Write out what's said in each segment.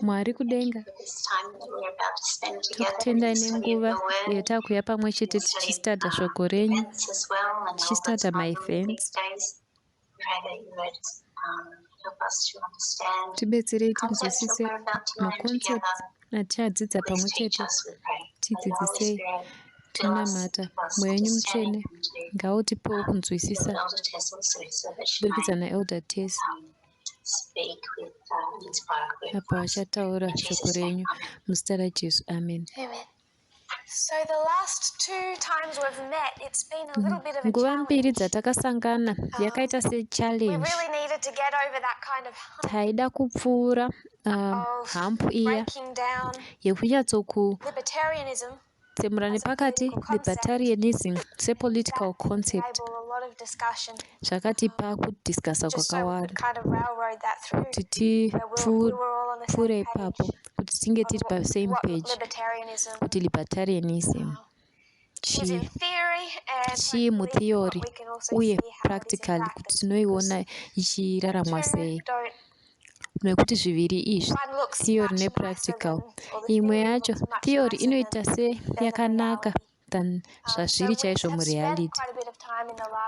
Mwari kudenga, tokutendai nenguva yatakuuya pamwe chete tichistadha shoko renyu, tichistadha maevents. Tibetserei tinzwisise maconcepts atichadzidza pamwe chete. Tidzidzisei. Tinamata. Mweya wenyu Mutsvene ngautipewo kunzwisisa kuburikidza naElder Tess apo vachataura shoko renyu muzita raJesu. Amen. Nguva mbiri dzatakasangana yakaita sechallenge. Taida kupfuura hump iya yekunyatsoku tsemura nepakati libertarianism sepolitical concept. Zvakatipa kudiscussa kwakawanda kuti tipfuure ipapo, kuti tinge tiri pasame page kuti libertarianism chii, chii mutheory uye practically kuti tinoiona ichiraramwa sei, nekuti zviviri izvi, theory nepractical, imwe yacho theory inoita seyakanaka than zvazviri chaizvo mureality.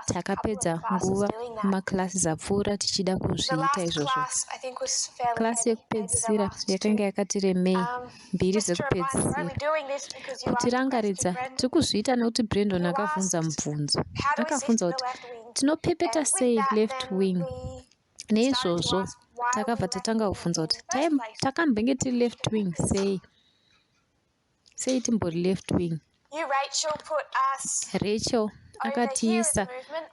Takapedza nguva mumaclasses apfuura tichida kuzviita izvozvo. Class yekupedzisira yakanga yakati remei, mbiri dzekupedzisira. Kutirangaridza, tiri kuzviita nekuti Brandon akabvunza mubvunzo. Akabvunza kuti tinopepeta sei left wing. Neizvozvo takabva tatanga kubvunza kuti takambenge tiri left wing sei, sei timbori left wing. Rachel akatiisa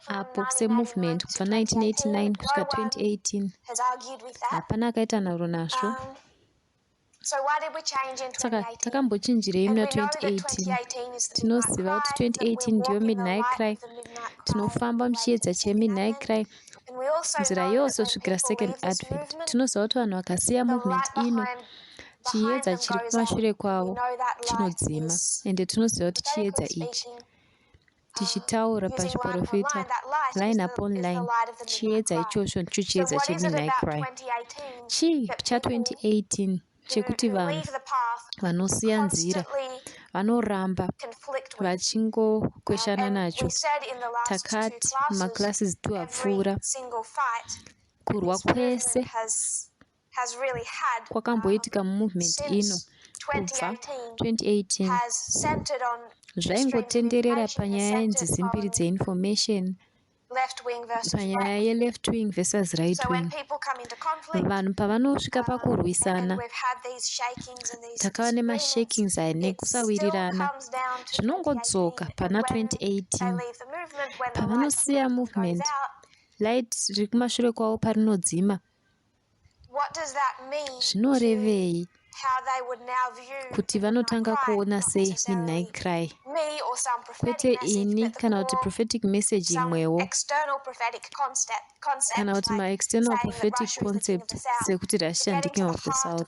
apo semovement kubva 1989 kusvika 2018. Hapana akaita nharo nazvo. Saka takambochinjirei muna 2018? Tinoziva kuti 2018 ndiyo midnight cry. Tinofamba muchiedza chemidnight cry nzira yose kusvikira second advent. Tinoziva kuti vanhu vakasiya movement ino, chiedza chiri kumashure kwavo chinodzima. Ende tinoziva kuti chiedza ichi, tichitaura pachiprofita line upon line, chiedza ichocho ndicho chiedza chemidnight cry. Chii cha2018 chekuti vanhu vanosiya nzira vanoramba vachingokweshana nacho? Takati mumaclasses two apfuura, kurwa kwese kwakamboitika mumovement ino kubva 2018 zvaingotenderera panyaya yenzizi mbiri dzeinformation, panyaya yeleft wing versus right wing. Vanhu pavanosvika pakurwisana, takava nemashakings aya nekusawirirana, zvinongodzoka pana 2018. Pavanosiya movement, light riri kumashure kwavo parinodzima, zvinorevei kuti vanotanga kuona sei midnight cry? Kwete ini kana kuti prophetic message imwewo kana kuti maexternal prophetic concept sekuti Russia ndiking of the south.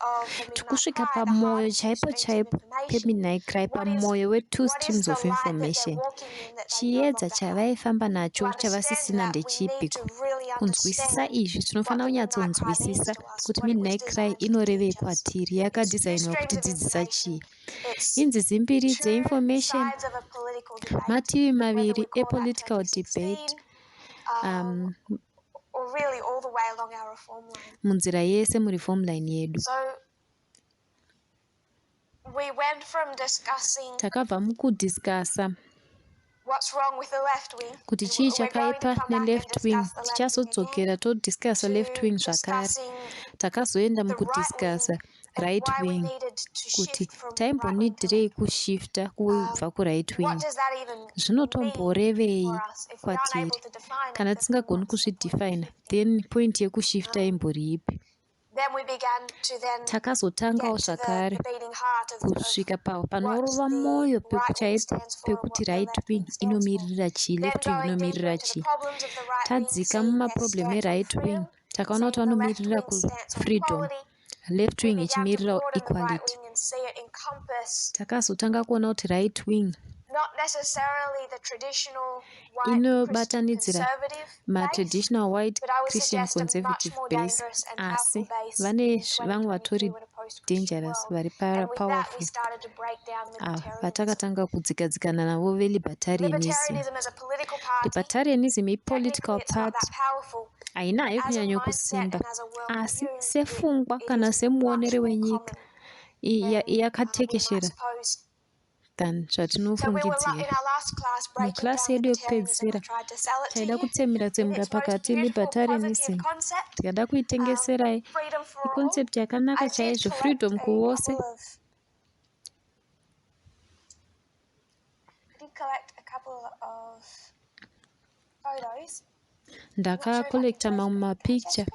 Tikusvika pamwoyo chaipo chaipo pemidnight cry, pamwoyo wetwo streams of information. Chiedza chavaifamba nacho chavasisina ndechipi? Kunzwisisa izvi, tinofanira kunyatsonzwisisa kuti midnight cry inorevei kwatiri, yakadhizainwa kutidzidzisa chii. Inzizi mbiri dzeinformation, mativi maviri epolitical debate munzira yese mureform line yedu. Takabva mukudiscussa kuti chii chakaipa neleft wing. Tichazodzokera todiscussa left wing zvakare. Takazoenda mukudiscussa right wing, kuti taimbonidhirei kushifta kubva kuright wing. Zvinotomborevei kwatiri kana tisingagoni kuzvidefina? Then point yekushifta imbori ipi? Takazotangawo zvakare kusvika panorova mwoyo chaipo pekuti right wing inomirira chii, left wing inomirira chii. Tadzika mumaproblem eright wing, takaona kuti vanomirira kufreedom, left wing ichimirira equality. Takazotanga kuona kuti right wing inobatanidzira matraditional white Christian conservative base, asi vane vamwe vatori dangerous vari powerful ava vatakatanga kudzikadzikana navo velibertarianism. Libertarianism ipolitical party haina hayo kunyanya kusimba, asi sefungwa kana semuonero wenyika yakatekeshera than zvatinofungidzira. Muklasi yedu yekupedzisira taida kutsemura tsemura pakati libertarianism tikada kuitengeserai. Iconcept yakanaka chaizvo, freedom kuvose. Ndakacollecta mamwe mapicture.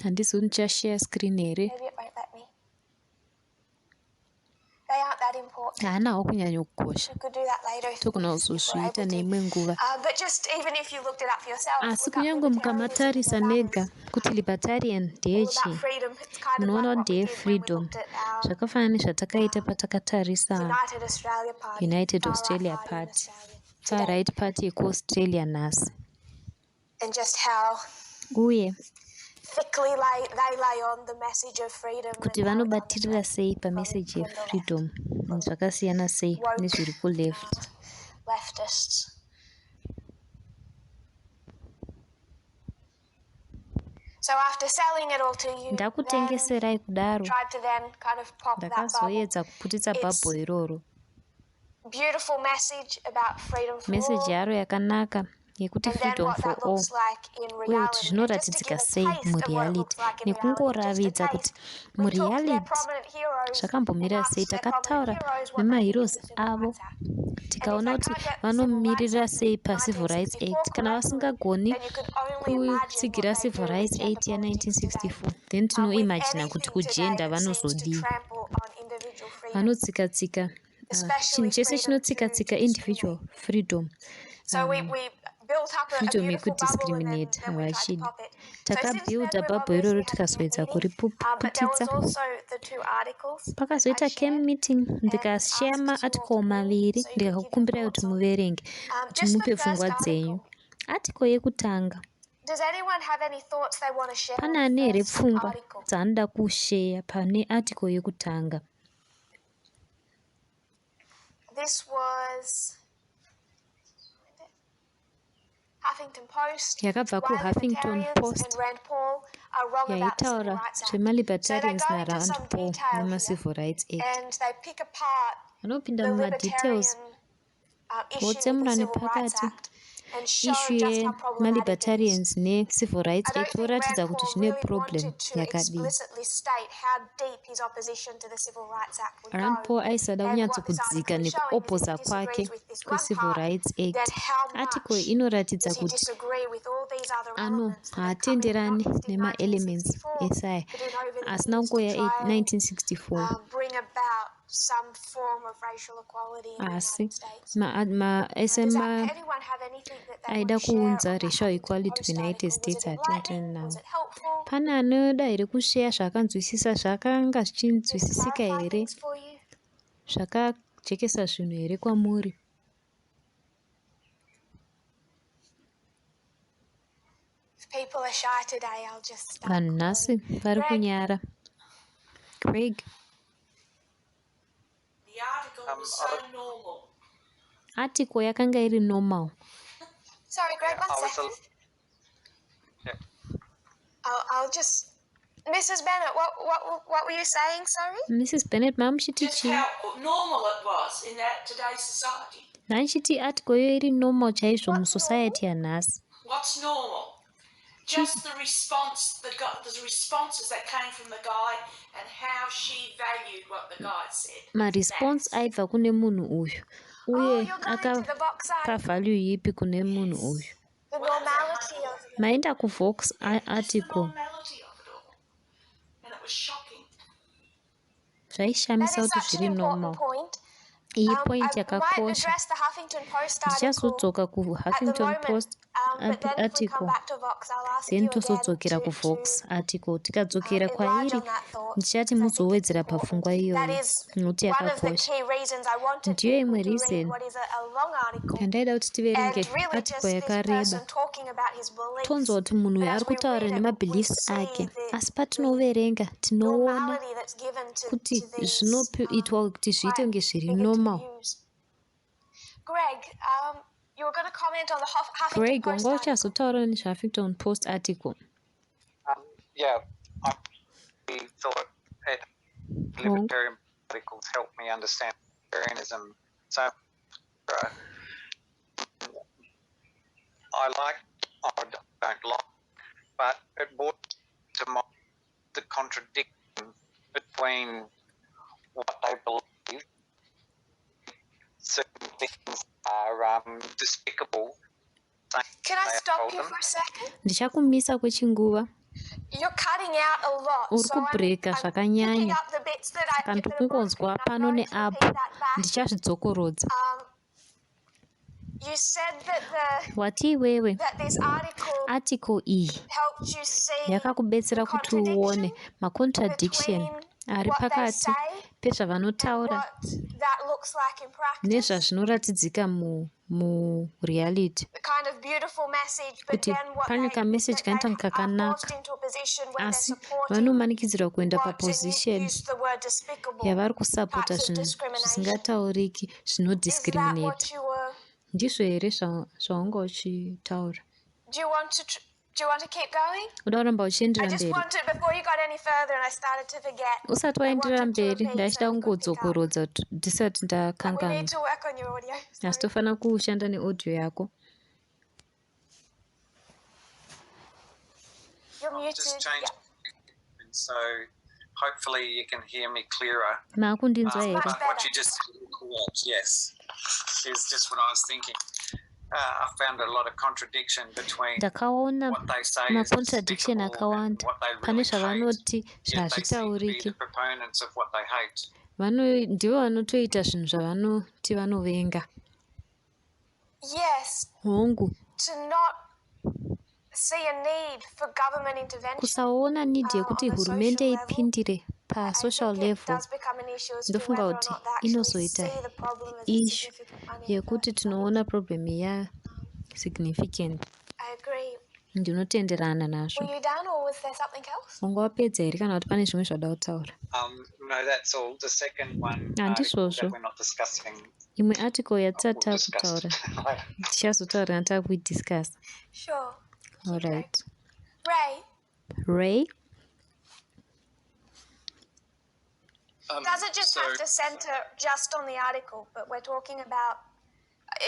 Handizi kuti ndichashare screen here. Haanawo kunyanya kukosha, togona kuzozviita neimwe nguva. Asi kunyange mukamatarisa mega kuti libertarian ndeyechii, munoona kuti ndeyefreedom. Zvakafanana nezvatakaita patakatarisa United Australia Party, far right party yekuAustralia nhasi. Uye kuti vanobatirira sei pameseji yefreedom zvakasiyana sei nezviri kuleft. Ndakutengeserai kudaro, ndakazoedza kuputitsa bhabho iroro. Meseji yaro yakanaka yekuti freedom for all uye kuti zvinoratidzika sei mureality, nekungoravidza kuti mureality zvakambomira sei. Takataura nemaheroes avo tikaona kuti vanomirira sei pacivil rights act. Kana vasingagoni kutsigira civil rights act ya1964, then tinoimagina kuti kugender vanozodii. Vanotsika-tsika chinhu chese chinotsika-tsika individual freedom, freedom yekudiscriminate havachidi. Takabuilda bhabho iroro tikazoedza kuriputitsa. Pakazoita camp meeting, ndikashare maarticle maviri, ndikakukumbirai kuti muverenge kuti mupe pfungwa dzenyu. Article yekutanga, pane ane here pfungwa dzaanoda kusheya pane article yekutanga? This was Huffington Post. Yakabva kuHuffington Post, yaitaura zvemalibertarians naRand Paul nemacivil rights act. Vanopinda mumadetails votsemura nepakati issue yemalibertarians necivil rights act, voratidza kuti zvine problem yakadii. Rand Paul aisada kunyatsokudzika nekuopoza kwake kwecivil rights act. Article inoratidza kuti ano haatenderani nemaelements esaya asina kungoya 1964, asi ese aida kuunza racial equality kuUnited States hatenderani nawo. Pane anoda here kusheya zvaakanzwisisa? Zvakanga zvichinzwisisika here? Zvakajekesa zvinhu here kwamuri? Vanhu nhasi vari kunyara. Craig. The article was so normal. Article yakanga iri normal. Sorry, Greg, one I was second. Yeah. I'll just. Mrs. Bennett, what were you saying? Sorry? Mrs Bennett, mamuchiti Just chii? how normal it was in that today's society. Ndandichiti article iyo iri normal chaizvo musociety yanhasi. What's normal? Just the response, the responses that came from the guy, and how she valued what the guy said. Maresponse aibva kune munhu uyu, uye Oh, you're going to the Vox akapa article. value ipi kune munhu uyu. The normality of it. Maenda kuVox Just the article. normality of it all, and it was shocking. That Zvaishamisa is kuti such an zviri important normal. point. Iyi I point might yakakosha. address the Huffington Post article. Ndichazodzoka kuHuffington moment, Post Article, then tozodzokera kuVox article. Tikadzokera kwairi, ndichati muzowedzera papfungwa iyoyo nokuti yakakosha. Ndiyo imwe reason yandaida kuti tiverenge article yakareba, tonzwa kuti munhu uyu ari kutaura nemabeliefs ake. Asi patinoverenga tinoona kuti zvinoitwa kuti zviite kunge zviri normal. Greg, you were going to comment on the Huffington Greg, Post wanga article. uchazotaura nezveHuffington Post article. Yeah, I thought it Hongu. libertarian articles helped me understand libertarianism. So I like, I don't like, but it brought to mind the contradiction between what they believe. Certain things are despicable. Can I They stop uphold you them. for a second? Ndichakumisa kwechinguva. You're cutting out a lot, Uri so I'm, kubreaka I'm picking zvakanyanya, up the bits that I saka that are broken, ndirikungonzwa and I'm pano going to neapo. repeat that back. Ndichazvidzokorodza. You said that the Wati iwewe that this article article iyi helped you see yakakubetsera the kuti uone contradiction macontradiction between ari what they pakati say and pezvavanotaura what that looks like in practice. nezvazvinoratidzika mureality. The kind of beautiful message, but Kuti then what pane they kameseji that kanoita they kunge are kakanaka, forced into a position where they're asi supporting vanomanikidzirwa kuenda what, and you paposition used the word despicable yavari kusapota types of zvinhu discrimination. zvisingatauriki Is that what zvinodiscriminata. you were? Ndizvo here zvawanga uchitaura? Do you want to? Do you want to keep going? Uda kuramba I uchiendera just mberi? wanted before you got any further, and I started to forget. Usati I waenderera wanted to mberi, repeat so ndachida we could pick up. kungodzokorodza kuti ndisati But we ndakanganwa. need to work on your audio. Asi Sorry. tofanira kushanda neaudio yako. You're I've just muted. changed, Yeah, so hopefully you can hear me clearer. Maakundinzwa it's here? much But what better. you just said is correct, yes, is just what I was thinking. I found a lot of contradiction between Ndakaona what they say is macontradiction despicable and akawanda what they pane really hate. zvavanoti Yet they seem to be zvazvitauriki. the proponents of what they hate. Ndivo vanotoita zvinhu zvavanoti vanovenga. Yes, Hongu, to not see a need for government intervention kusaona need on yekuti a social hurumende level. ipindire I pasocial think it level, does become an issue as to ndofunga whether or kuti not they actually inozoita see the problem as a issue significant one in the yekuti first place. tinoona problem yasignificant. I agree. Ndinotenderana nazvo. Were you done, or was there something else? Wanga wapedza here kana kuti pane zvimwe zvada kutaura? No, that's all. The second one article that Handizvozvo. we're not discussing, Imwe article we'll yatisati discuss takutaura later. tichazotaura kana takuidiscussa. Sure. Thank you, Greg. Alright. Ray, Ray, does it just So have to center just on the article? But we're talking about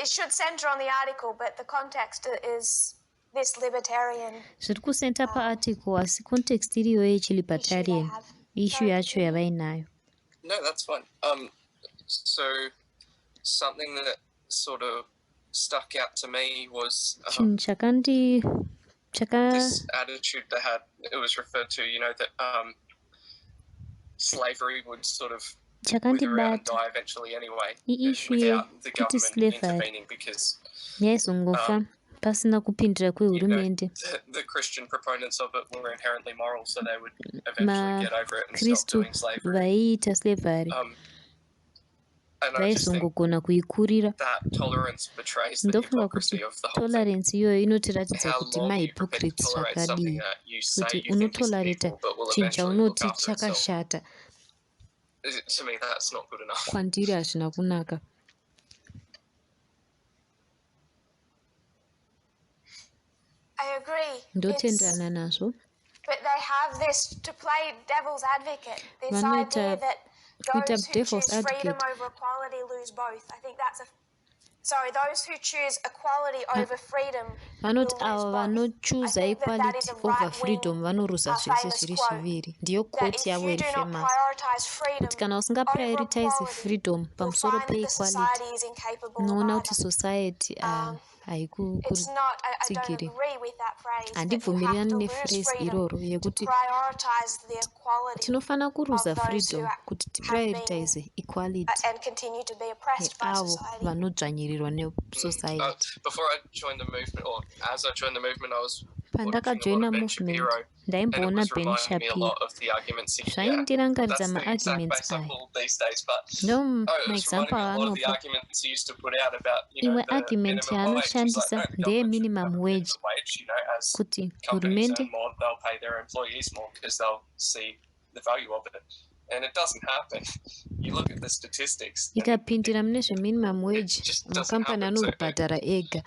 it should center on the article, but the context is this libertarian zviri kucenter paarticle, asi context iriyo issue they yechilibertarian have. issue Sorry, yacho continue. yavainayo. No, that's fine. So something that sort of stuck out to me was Chinhu chakandi chaka this attitude they had. It was referred to, that slavery would sort of wither out and chakandibata die eventually anyway, iissue without the yekuti government slavery intervening, because yaizongofa pasina kupindira kwehurumende. the Christian proponents of it were inherently moral, so they would eventually get over it and stop MaKristu doing slavery. vaiita slavery And I just think vaizongogona kuikurira. that tolerance betrays the Ndofunga kuti hypocrisy of the whole thing. tolerance iyoyo inotiratidza How kuti long are you prepared to mahypocrites tolerate something zvakadii, that you say kuti you think is unotolerata evil, but will chinhu eventually look chaunoti after itself? chakashata. To me, that's not good enough. Kwandiri hazvina kunaka. I agree. It's Ndotenderana nazvo. but they have this to play devil's advocate. This idea Vanoita that kuita those who devil's choose freedom advocate. over equality lose both. I think that's a sorry, those who choose equality over freedom Vanoti will lose avo both. I vanochuza think that that is equality a over right wing freedom vanoruza zvese famous zviri quote. zviviri. Ndiyo That quote if yavo you iri do not famous, prioritize kuti freedom kana over usingaprioritize equality, freedom you'll pamusoro find that the peequality, society is incapable of unoona kuti either. society Haikutsigiri. Handibvumirani nephrase iroro yekuti tinofanira kuruza freedom kuti tiprioritize equality yeavo vanodzvanyirirwa nesociety. Pandakajoina movement, ndaimboona Ben Shapiro. Zvaindirangaridza maarguments aya. Ndo maexample aanopa. Imwe argument yaanoshandisa ndeyeminimum wage, kuti hurumende ikapindira mune zveminimum wage, makambani anobhadhara ega.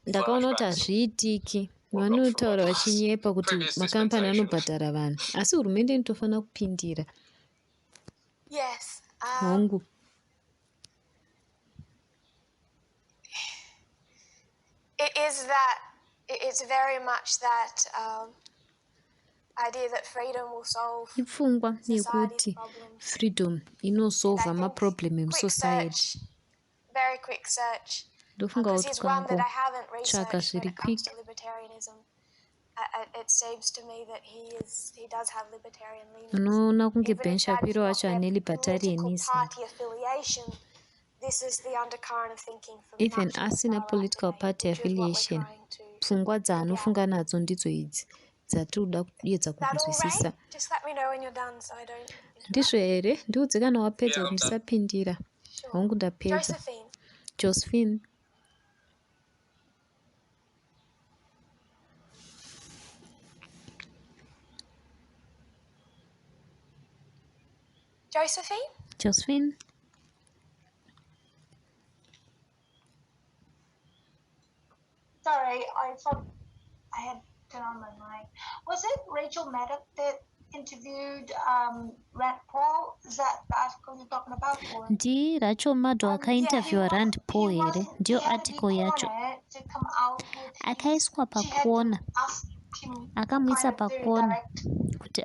Ndakaona kuti hazviitiki. Vanotaura vachinyepa kuti makambani anobhadhara vanhu, asi hurumende inotofanira kupindira. Hongu. It is that, it's very much that idea that freedom will solve Ipfungwa yekuti freedom inosolva maproblem emusociety. Ndofunga kuti ukangotsvaka zviri quick, unoona kunge Ben Shapiro wacho ane libertarianism, even asina political party affiliation. Pfungwa dzaanofunga nadzo ndidzo idzi dzatiri kuda kuedza kunzwisisa. Ndizvo here? Ndiudze kana wapedza kuti ndisapindira. Hongu, ndapedza. Josephine. Josephine? Josephine? Sorry, I thought I had turned on my mic. Was it Rachel Maddow that interviewed Rand Paul? Is that the article you're talking about? Or? NdiRachel Maddow akainterviewa Rand Paul here? Ndiyo article yacho? Akaiswa pakona, akamuisa pakona kuti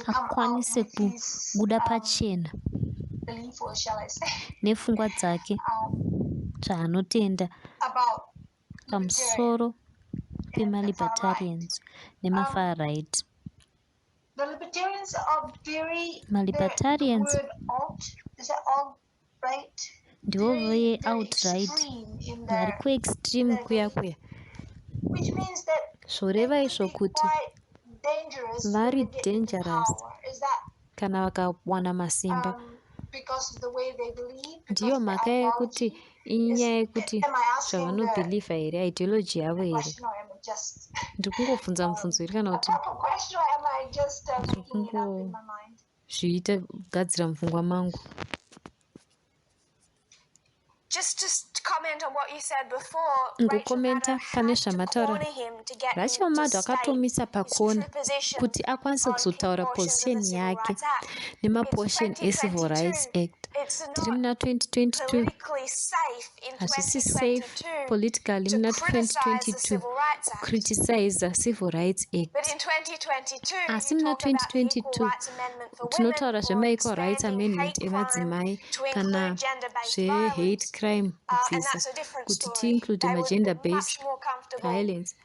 akwanise kubuda pachena nepfungwa dzake, zvaanotenda pamusoro pemalibertarians nemafar right. Malibertarians ndivo veoutright, vari kuextreme kuya kuya. Zvoreva izvo kuti vari dangerous kana vakawana masimba. Ndiyo mhaka yekuti inyaya yekuti zvavanobhilivha here, ideology yavo here? Ndiri kungobvunza mubvunzo here kana kuti ndiri kungozviita kugadzira mupfungwa mangu? Ngokomenta pane zvamataura, Rachel Maddow akatomisa pakona kuti akwanise kuzotaura position yake nemaportion eCivil Rights Act. Tiri muna 2022. Hazvisi safe politically muna 2022 kucriticiza Civil Rights Act, asi muna 2022 tinotaura zvemaequal rights amendment emadzimai kana zvehate crime, kubvisa kuti tiinclude magender based violence.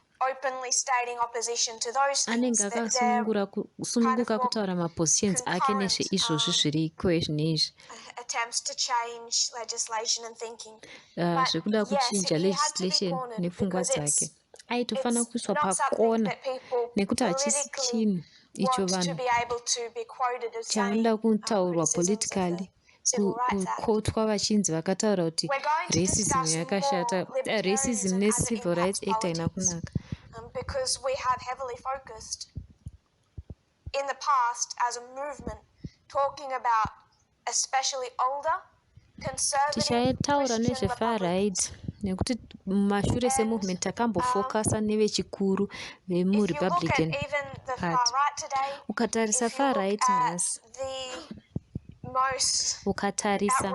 Anenge akasununguka kutaura mapositions ake nezveizvozvi zviriko zvinezvi, zvekuda kuchinja legislation nepfungwa dzake. Aitofanira kuiswa pakona nekuti hachisi chinhu icho vanhu chanoda kutaurwa politically, kukotwa vachinzi vakataura kuti racism yakashata, racism neCivil Rights Act haina kunaka. Because we have heavily focused in the past as a movement talking about especially older Tichataura nezvefar right nekuti mumashure semovement takambofokasa nevechikuru vemuRepublican Party. Ukatarisa far right nhasi, ukatarisa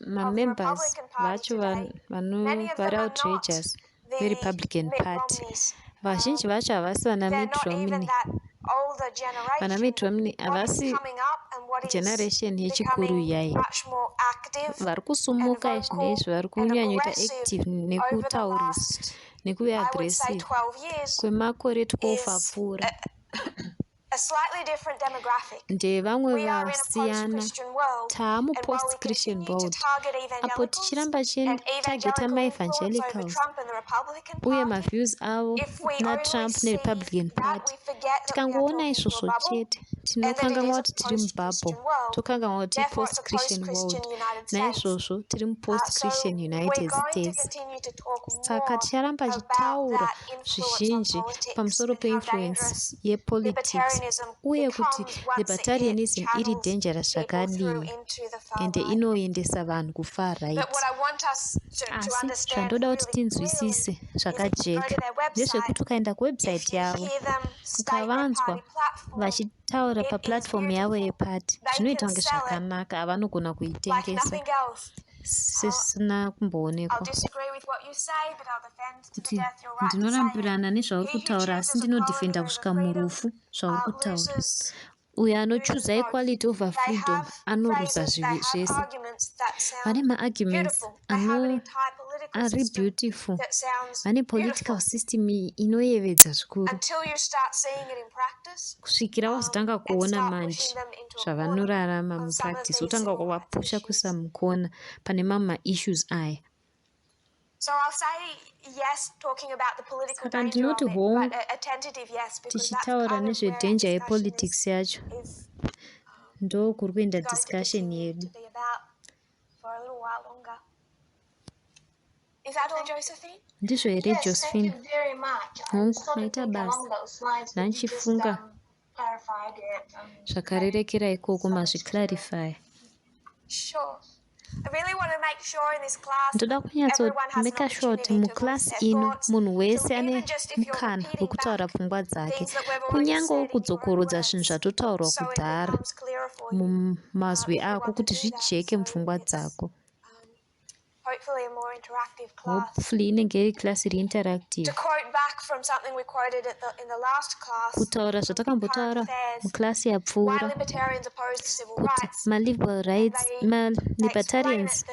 mamembers vacho vari outrageous veRepublican Party, vazhinji vacho havasi vana Mitt Romney. Vana Mitt Romney havasi generation yechikuru iyai. Vari kusumuka izvinezvi, vari kunyanyoita active nekutaurisa nekuve aggressive kwemakore 12 apfuura. Ndevamwe vasiyana. Taa mupost Christian world apo tichiramba tichitageta maevangelicals uye maviews avo naTrump neRepublican Party. Tikangoona izvozvo chete, tinokanganwa kuti tiri mububble, tokanganwa kuti ipost Christian world. Naizvozvo tiri mupost Christian United States. Saka ticharamba tichitaura zvizhinji pamusoro peinfluence yepolitics uye kuti libertarianism iri dangerous zvakadii ende inoendesa vanhu kufar right. Asi zvandoda kuti tinzwisise zvakajeka ndezvekuti ukaenda kuwebsite yavo, ukavanzwa vachitaura paplatform yavo yepati, zvinoita kunge zvakanaka, havanogona kuitengesa sezvisina kumboonekwa. Kuti ndinorambirana nezvauri kutaura, asi ndinodhifenda kusvika murufu zvauri kutaura. Uyo anochuza equality over freedom anoruza zvese. Vane maarguments ari beautiful, vane political system inoyevedza zvikuru, kusvikira wazotanga kuona manje zvavanorarama mupractice, wotanga kuvapusha kuisa mukona pane mamwe maissues aya. Saka ndinoti hongu tichitaura nezvedanger yepolitics yacho, ndokuri kuenda discussion yedu. Ndizvo here, Josephine? Hongu, maita basa. Ndandichifunga zvakarerekera ikoko, mazviclarifya. Ndoda kunyatsomeka sure kuti muclass ino munhu wese ane mukana wekutaura pfungwa dzake, kunyange wokudzokorodza zvinhu zvatotaurwa kudhara mumazwi ako, kuti zvijeke mupfungwa dzako. Hopefully inenge iri class iri interactive. Kutaura zvatakambotaura muclass yapfuura kuti maliberal rights, malibertarians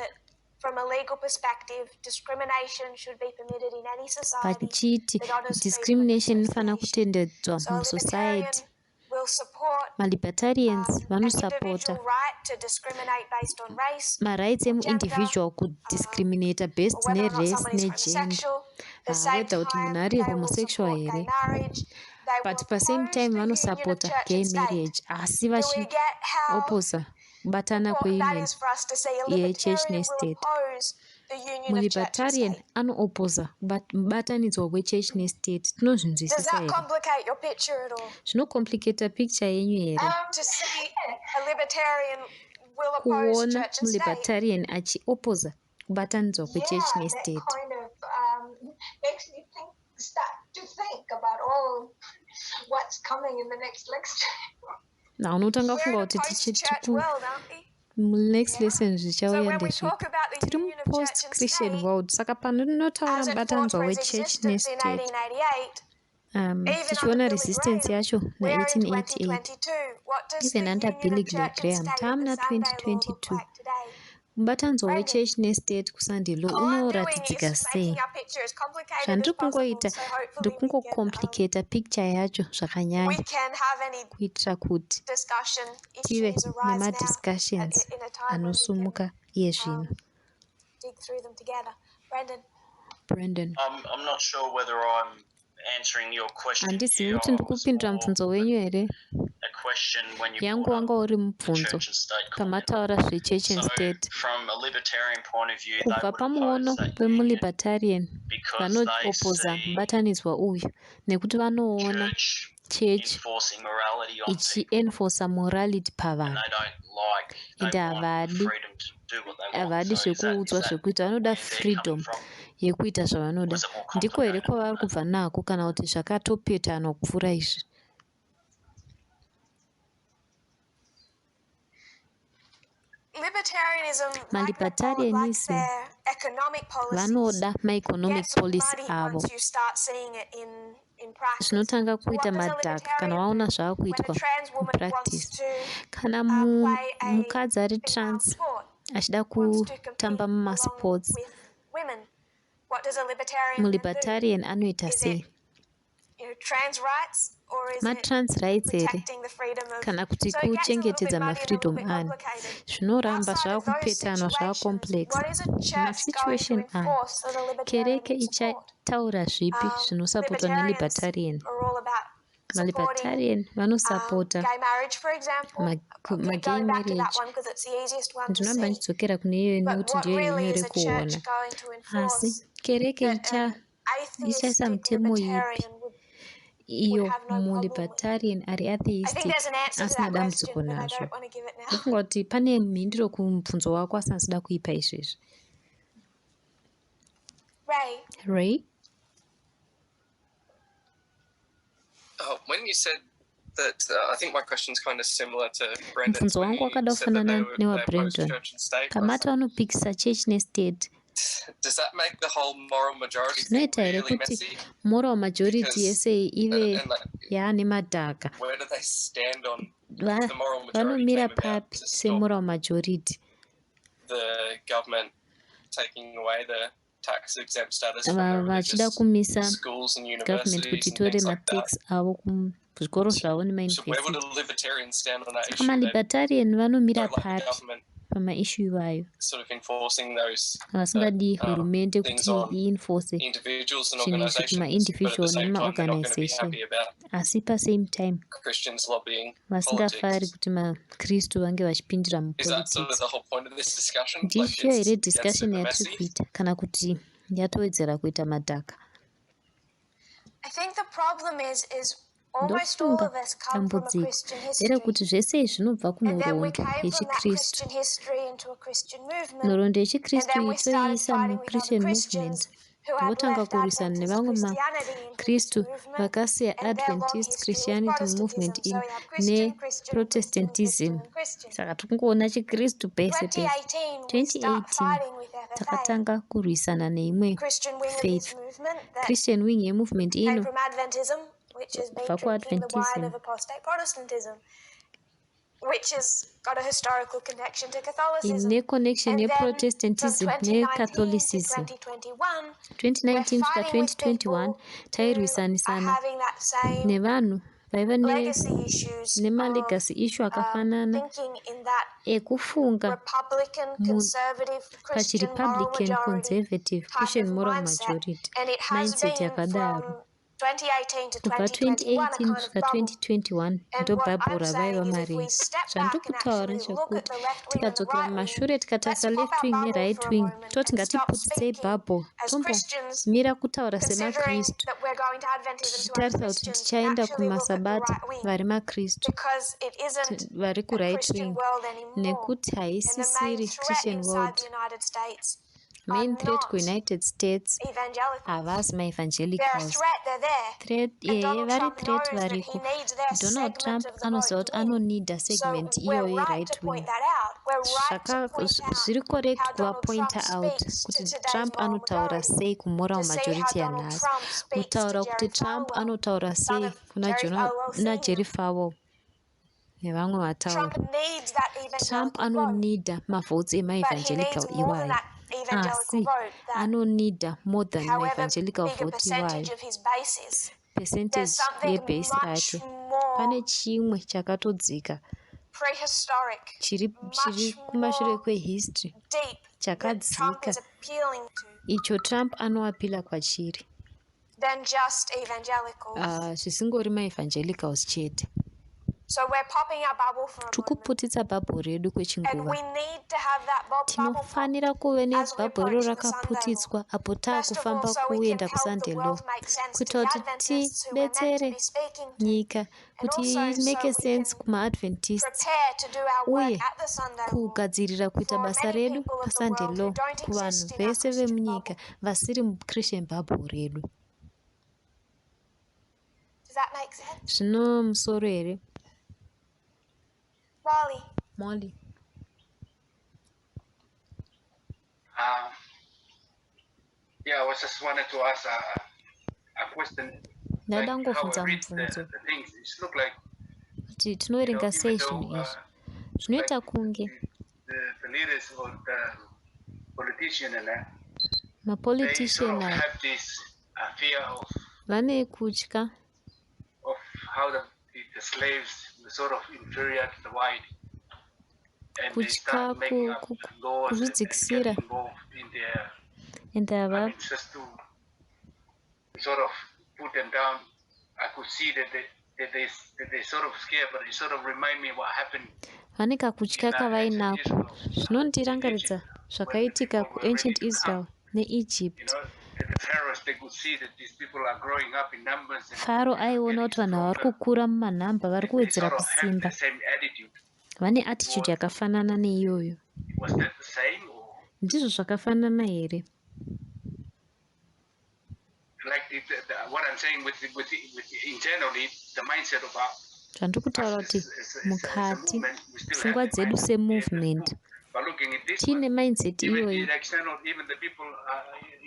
vachiti discrimination inofanira kutendedzwa musociety, malibertarians vanosapota marights emuindividual kudiscriminata based nerace negender, whether kuti munhu ari homosexual here, but pasame time vanosapota gay marriage, asi vachioposa kubatana kweunion yechurch nestate. Mulibertarian anooposa mubatanidzwa wechurch nestate. Tinozvinzwisisa here? Zvinocomplicata picture yenyu here kuona mulibertarian achioposa kubatanidzwa kwechurch nestate? Unotanga kufunga kuti tichiti munext lesson zvichauya ndezvipi. Tiri mupost Christian world, saka panotaura mubatanidzwa wechurch nestate, tichiona resistance yacho na1888, even under Billy Graham, taamuna 2022, mubatanidzwa wechurch nestate kuSunday law unoratidzika sei? Zvandiri kungoita ndikungocomplicata picture yacho zvakanyanya kuitira kuti tive nemadiscussions anosumuka iye zvino. Brandon. Handizivi kuti ndiri kupindura mubvunzo wenyu here. Yangu wanga uri mubvunzo pamataura zvechurch and state. Kubva pamuono wemulibertarian, vanoopoza mubatanidzwa uyu nekuti vanoona chechi ichienforca morality pavanhu, ende havadi zvekuudzwa zvekuita, vanoda freedom yekuita zvavanoda. Ndiko here kwavari kubva nako, kana kuti zvakatopetana kupfuura izvi? Malibertarianism vanoda maeconomic policy avo. Zvinotanga kuita madhaka kana waona zvaakuitwa mupractice. Kana mukadzi ari trans achida kutamba mumasports, mulibertarian anoita sei? Matrans rights here kana kuti kuchengetedza mafreedom ani? Zvinoramba zvaakupetanwa, zvaacomplex. Masituation aya, kereke ichataura zvipi zvinosapotwa nelibertarian? Malibertarian vanosapota magay marriage. Ndinoramba ndichidzokera kune iyoyo nekuti ndiyo iri nyore kuona. Asi kereke ichaisa mitemo ipi iyo mulibertarian ari atheistic asina dambudziko nazvo? Ndofunga kuti pane mhinduro kumubvunzo wako, asi handisida kuipa izvezvi. Ray. Oh, when you said that, I think my question's kind of similar to Brendan's. Mubvunzo When wangu you wakada said that kufanana they oppose newaBrandon. church and state. Pamati vanopikisa church nestate, Does that make the whole moral majority thing zvinoita here really kuti messy? moral majority Because yese ive and like, yaane madhaka? where do they stand on the moral majority Vanomira came about papi to stop semoral majority? the government taking away the tax exempt status from the Vachida religious kumisa schools and government kuti universities and itore things like that. matax avo kuzvikoro zvavo So where would nemayunivhesiti. a libertarian stand on that Saka issue? They malibertarian vanomira don't like the papi government pamaishu iwayo? sort of enforcing those Vasingadi hurumende things kuti on ienforce individuals and zvinhu izvi organizations, but at the kumaindividual same time, they're not going to be nemaorganization, happy about asi pasame time Christians lobbying vasingafari politics. kuti makristu vange vachipindira Is that sort of mupolitics. the whole point of this discussion? Like, Ndicho it's here gets discussion super yatiri messy. kuita, kana kuti yatowedzera kuita madhaka? I think the problem is almost all Ndofunga of us come from a dambudziko Christian history. nderekuti zvese izvi zvinobva And then we kunhoroondo came from that yechikristu. Christian history into a Christian movement. Nhoroondo And yechikristu then iyi we started toiisa fighting with other muchristian movement, Christians who had votanga left kurwisana Adventist nevamwe Christianity into this makristu movement. vakasiya And their long Adventist history was Christianity movement Protestantism. in So we have Christian, Christian, Christian, Christian, neprotestantism. and Christian. Saka tikungoona chikristu pese pese. 2018, we start 2018 fighting with FFA, takatanga kurwisana neimwe Christian wing of this faith, movement that Christian wing yemovement came ino from Adventism, which has been kubva drinking the wine kuAdventism, of apostate Protestantism, which has got a historical connection to Catholicism. ine connection And then from yeprotestantism 2019 to necatholicism. 2021, we're 2019 kusvika fighting with 2021 people who are tairwisanisana having that same nevanhu vaiva legacy issues of nemalegacy issue akafanana thinking in that ekufunga Republican, conservative, Christian moral pachirepublican, majority conservative, type Christian of moral mindset. majority And it has mindset been yakadaro. from 2018 to Kubva 2021 a 2018 kind of kusvika bubble. 2021 And ndo what bhabhuru I'm ravaiva saying is if we mariri. step back and Zvandiri kutaura actually look at ndechekuti the left wing and the tikadzokera right wing, mumashure let's tikatarisa pop left our wing bubble neright for a wing, moment toti and stop ngatiputitsei speaking bhabho, as Christians, tombomira kutaura considering semakristu, that we're going to Adventism to other tichitarisa kuti Christians, and tichaenda actually look at the kumasabata right wing vari makristu because it isn't vari a kuright Christian wing, world anymore. nekuti And the main haisisiri threat Christian inside world. the United States are Main threat not kuUnited States evangelicals. havasi They're a maevangelicals. threat, they're there. Threat, And ehe, Donald vari Trump threat, knows that he variko. needs their Donald segment Trump of the vote anoziva to kuti win. anonida So segment we're iyoyo right right to wing. point that out. We're right to point out Zviri correct how Donald Trump kuvapointa out speaks to kuti today's Trump moral anotaura majority, sei kumoral to see how majority Donald yanhasi, Trump speaks to kutaura kuti Jerry Trump Falwell, anotaura son sei of kuna Jerry Falwell kuna Jerry Sr. Falwell nevamwe vataura. Trump needs that Trump evangelical vote, anonida mavhotsi but he emaevangelical needs more than iwayo, that evangelical asi vote, that anonida more than however maevangelical big a vote iwayo, percentage of his base is. There's percentage something yebhesi much rake. more Pane chimwe chakatodzika prehistoric, chiri much kumashure more kwehistory deep that Trump chakadzika is appealing to icho Trump anoapila kwachiri, than just evangelicals. Zvisingori maevangelicals chete. So we're popping our bubble for a Tiri moment. kuputitsa bhabho redu And kwechinguva. we need to have that bubble pop Tinofanira kuve as we nebhabho iro approach the Sunday law. rakaputitswa apo First of all, taakufamba so we can kuenda help the kuSunday law, world make sense to kuitira the kuti Adventists who we're meant to tibetsere be speaking to, nyika and kuti also so imake we sense can kumaadventists, prepare to do our work uye at the Sunday law kugadzirira kuita for basa many redu people of the paSunday world who law don't kuvanhu exist in our vese Christian vemunyika bubble. vasiri muchristian bubble redu. Does that make sense? Zvino musoro here? Molly. Molly. Yeah, I was just wanted to ask a question. Ndaida Like how kungobvunza I read mubvunzo the things, it look like kuti you tinoverenga know, sei even zvinhu though izvi. Zvinoita like kunge the leaders or the politician and that, they sort mapolitician of aya have this fear of vane kutya of how the slaves were sort of inferior to the white, and they kutya start making up laws and get kuzvidzikisira involved in their, ende I hava mean, just to sort of put them down. I could see that they sort of scared, but it sort of remind me what happened vane kakutya in ancient kavainako. Israel, in Egypt, Zvinondirangaridza when the zvakaitika people were ready kuancient to come. Israel You neEgypt. know, the pharaohs, they could see that these people are growing up in numbers and Faro they are aiona getting kuti vanhu ava vari stronger, kukura mumanhamba, vari and they kuwedzera sort of have kusimba. the same attitude Vane attitude towards. yakafanana neiyoyo. Was that the same, or Ndizvo zvakafanana here? like what I'm saying with internally the mindset of our, Zvandiri us kutaura kuti as a mukati movement, we still have pfungwa that dzedu mindset. Yeah, that's semovement true. But looking at this tiine one, mindset even iyoyi. the external, even the people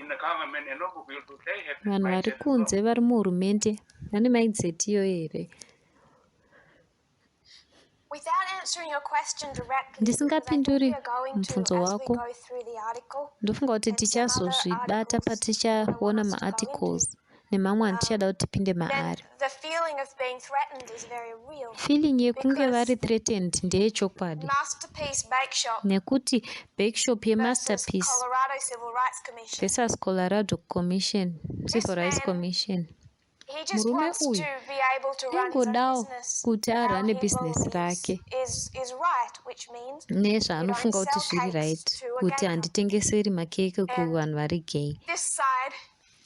in the government and local people, they have that Vanhu vari mindset as well. kunze vari muhurumende vane mindset iyoyo here? Without answering your question directly, because I think Ndisingapinduri we are going to mubvunzo as we wako, go through the article ndofunga kuti and some other tichazozvibata articles that I want patichaona us to go into, maarticles nemamwe andichada kuti tipinde then maari. the feeling of being threatened is very real Feeling yekunge because vari threatened ndeyechokwadi Masterpiece Bakeshop nekuti bakeshop versus yeMasterpiece Colorado Civil Rights Commission. versus Colorado Commission, This Civil Rights man, Commission. he just Murume wants uyu to be able to run his own aingodawo business kuti how arane he bhizinesi believes rake is right, which means you don't nezvaanofunga kuti sell zviri cakes right, to a kuti gay couple. handitengeseri makeke And kuvanhu vari gay. this side,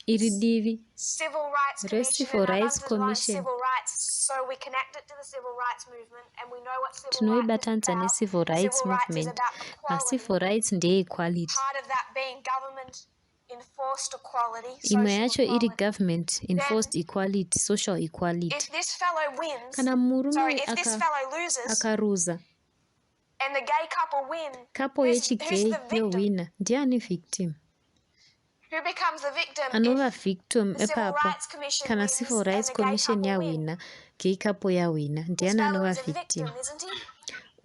Iri divi Civil Rights Commission, reCivil and I've Rights underlined Commission civil rights, so we connect it to the civil rights movement, and we know what civil rights is tinoibatanidza about. necivil rights Civil rights is movement. about equality, Macivil rights ndeequality. part of that being government enforced equality, Imwe social yacho iri equality. government Then enforced equality, social equality. if this fellow wins, Kana murume sorry, if this fellow loses akaruza, and the gay couple win, couple who's yechigay the victim? yohwina, ndiani victim? Who becomes the victim Anova if victim the Civil ipapo Rights Commission kana wins Civil and Rights the gay Commission couple win? yahwina, gay couple yahwina, This ndiani fellow anova is a victim? victim, isn't he?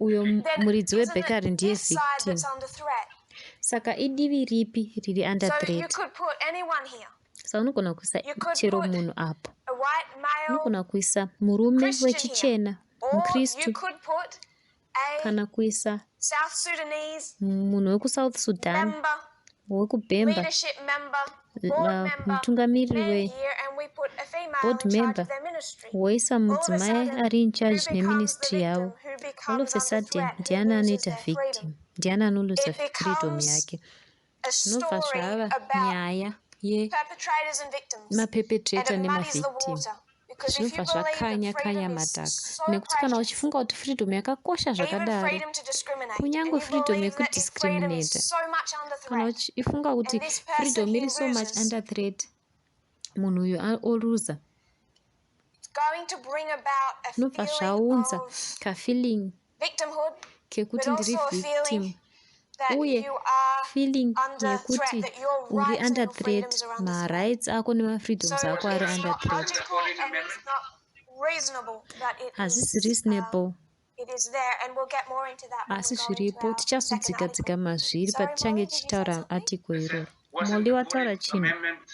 Uyo Then muridzi isn't it webhekari ndiye this side victim. that's under threat? Saka idivi ripi riri under So you threat? could put anyone here. Saka unogona kuisa You could chero put munhu apo. a white male Unogona kuisa murume Christian here, wechichena or you muKristu could put a kana kuisa South Sudanese munhu wekuSouth Sudan member, wekubhemba leadership member, board member, mutungamiriri man weboard here, and we put a female in charge member of their ministry. woisa All of a mudzimai sudden, ari in who charge becomes the neministry victim? yavo. Who All of becomes a under sudden threat? Who ndiani loses anoita their freedom? victim, ndiani anoluza It freedom becomes yake. a Zvinobva story zvava about nyaya perpetrators and victims, and yemapepetreta it muddies the nemavhictim. water. Because if you Zvinobva believe that zvakanya kanya freedom is madhaka so nekuti kana precious, uchifunga kuti freedom yakakosha even zvakadaro, freedom to discriminate, and kunyange you freedom believe that if freedom is yekudiscriminata, so much under kana threat, uchifunga kuti and this person freedom here iri so much loses, under threat, munhu uyu oruza, it's going to bring about a zvinobva feeling zvaunza of kafeeling victimhood, but kekuti ndiri also a victim feeling that uye you are feeling under threat, yekuti that your uri rights and under your threat, freedoms are under threat. marights ako nemafreedoms So ako ari it's under not threat. Wasn't the logical 14th and it's Amendment? not reasonable that it Hazvisi is reasonable it is there, and we'll get more into that when asi we go into zviripo. our second Tichazodzika-dzika article. mazviri Sorry, patichange Molly, did you say tichitaura something? article I said, iroro. wasn't Molly the wataura 14th chinhu. Amendment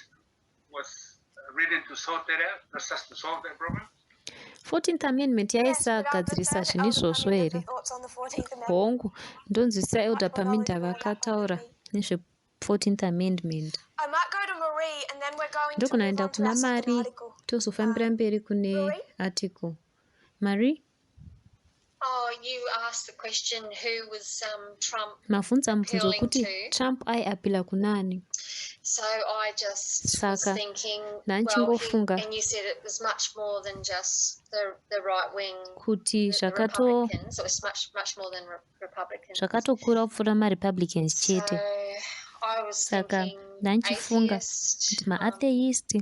was written to sort that out, not just to solve that problem? 14th Amendment Yes, but I'll yaisagadzirisa defer to zvinhu Elder izvozvo Parminder here? for thoughts on the 14th Amendment. Hongu, ndonzwisisa Much Elder more Parminder knowledgeable about that one than vakataura me. nezve14th Amendment. I might go to Marie and then we're going to move Ndokunoenda on to kuna our second Mari article. tozofambira mberi kune Marie? article. Mari, Oh, you asked the question who was Trump mabvunza mubvunzo appealing wekuti to. Trump aiapila kunani. So I just was Saka thinking, well, he, ndanchingofunga and you said it was much more than just the right wing, kuti the Republicans. It was much, much more than Republicans. zvakatokura kupfuura marepublicans So chete. I was Saka thinking ndanchifunga atheist, kuti maatheist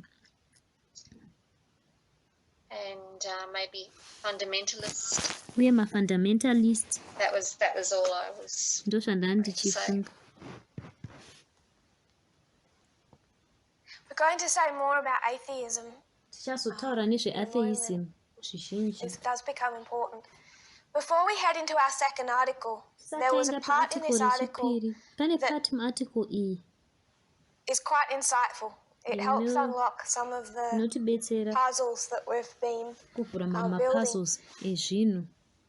and maybe fundamentalist. uye mafundamentalist. That was all I was Ndozvandanga going to say. ndichifunga. We're going to say more about atheism Tichazotaura nezveatheism zvizhinji. It does become important. Before we head into our second article, there was a Tisataenda part in paarticle this article rechipiri, pane that part muarticle iyi is quite insightful. It helps ino- unlock some of the inotibetsera puzzles that we've been kuvhura mamwe building. mapuzzles ezvinhu.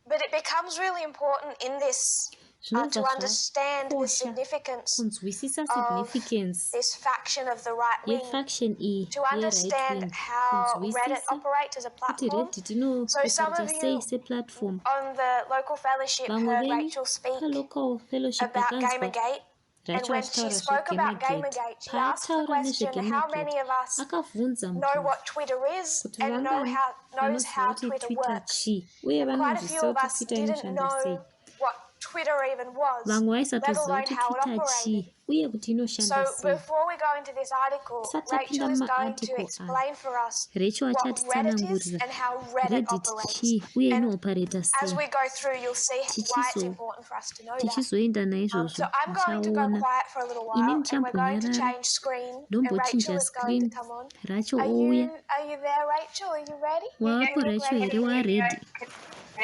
But it becomes really important in this to Zvinobva understand the zvakosha significance kunzwisisa of significance this faction of the right wing, yefaction iyi to yeright understand wing, how Reddit kunzwisisa operates as a kuti platform. Reddit So some inooperata of sei you seplatform. on the local fellowship Vamwe heard venyu Rachel speak palocal fellowship about vakanzwa Gamergate. And Rachel when she achitaura spoke about zveGamergate. Gamergate, she asked the Paataura question how nezveGamergate, many of us akabvunza know mubvunzo what Twitter is kuti and know vangani how knows vanoziva how kuti Twitter Twitter works. chii uye And quite a few vanonzwisisa of kuti us Twitter didn't inoshanda sei. know what Twitter even was, Vamwe let vaisatoziva alone kuti how it Twitter operated. chii uye kuti inoshanda So sei. before we go into this article, Tisati Rachel tapinda is going to mumaarticle aya, explain for us Rachel what Reddit is achatitsanangurira and how Reddit Reddit operates. chii uye And inoopareta as sei. we go through, you'll see why it's Tichizo- important for us to know that. Tichizoenda naizvozvo So I'm going to go muchaona. quiet for a little Ini while, and we're going to ndichambonyarara change screen, and Rachel ndombochinja is going to screen, come on. Rachel Are ouya. you are you there, Rachel? Are you ready? You Wavapo look Rachel ready. here? Waready? Can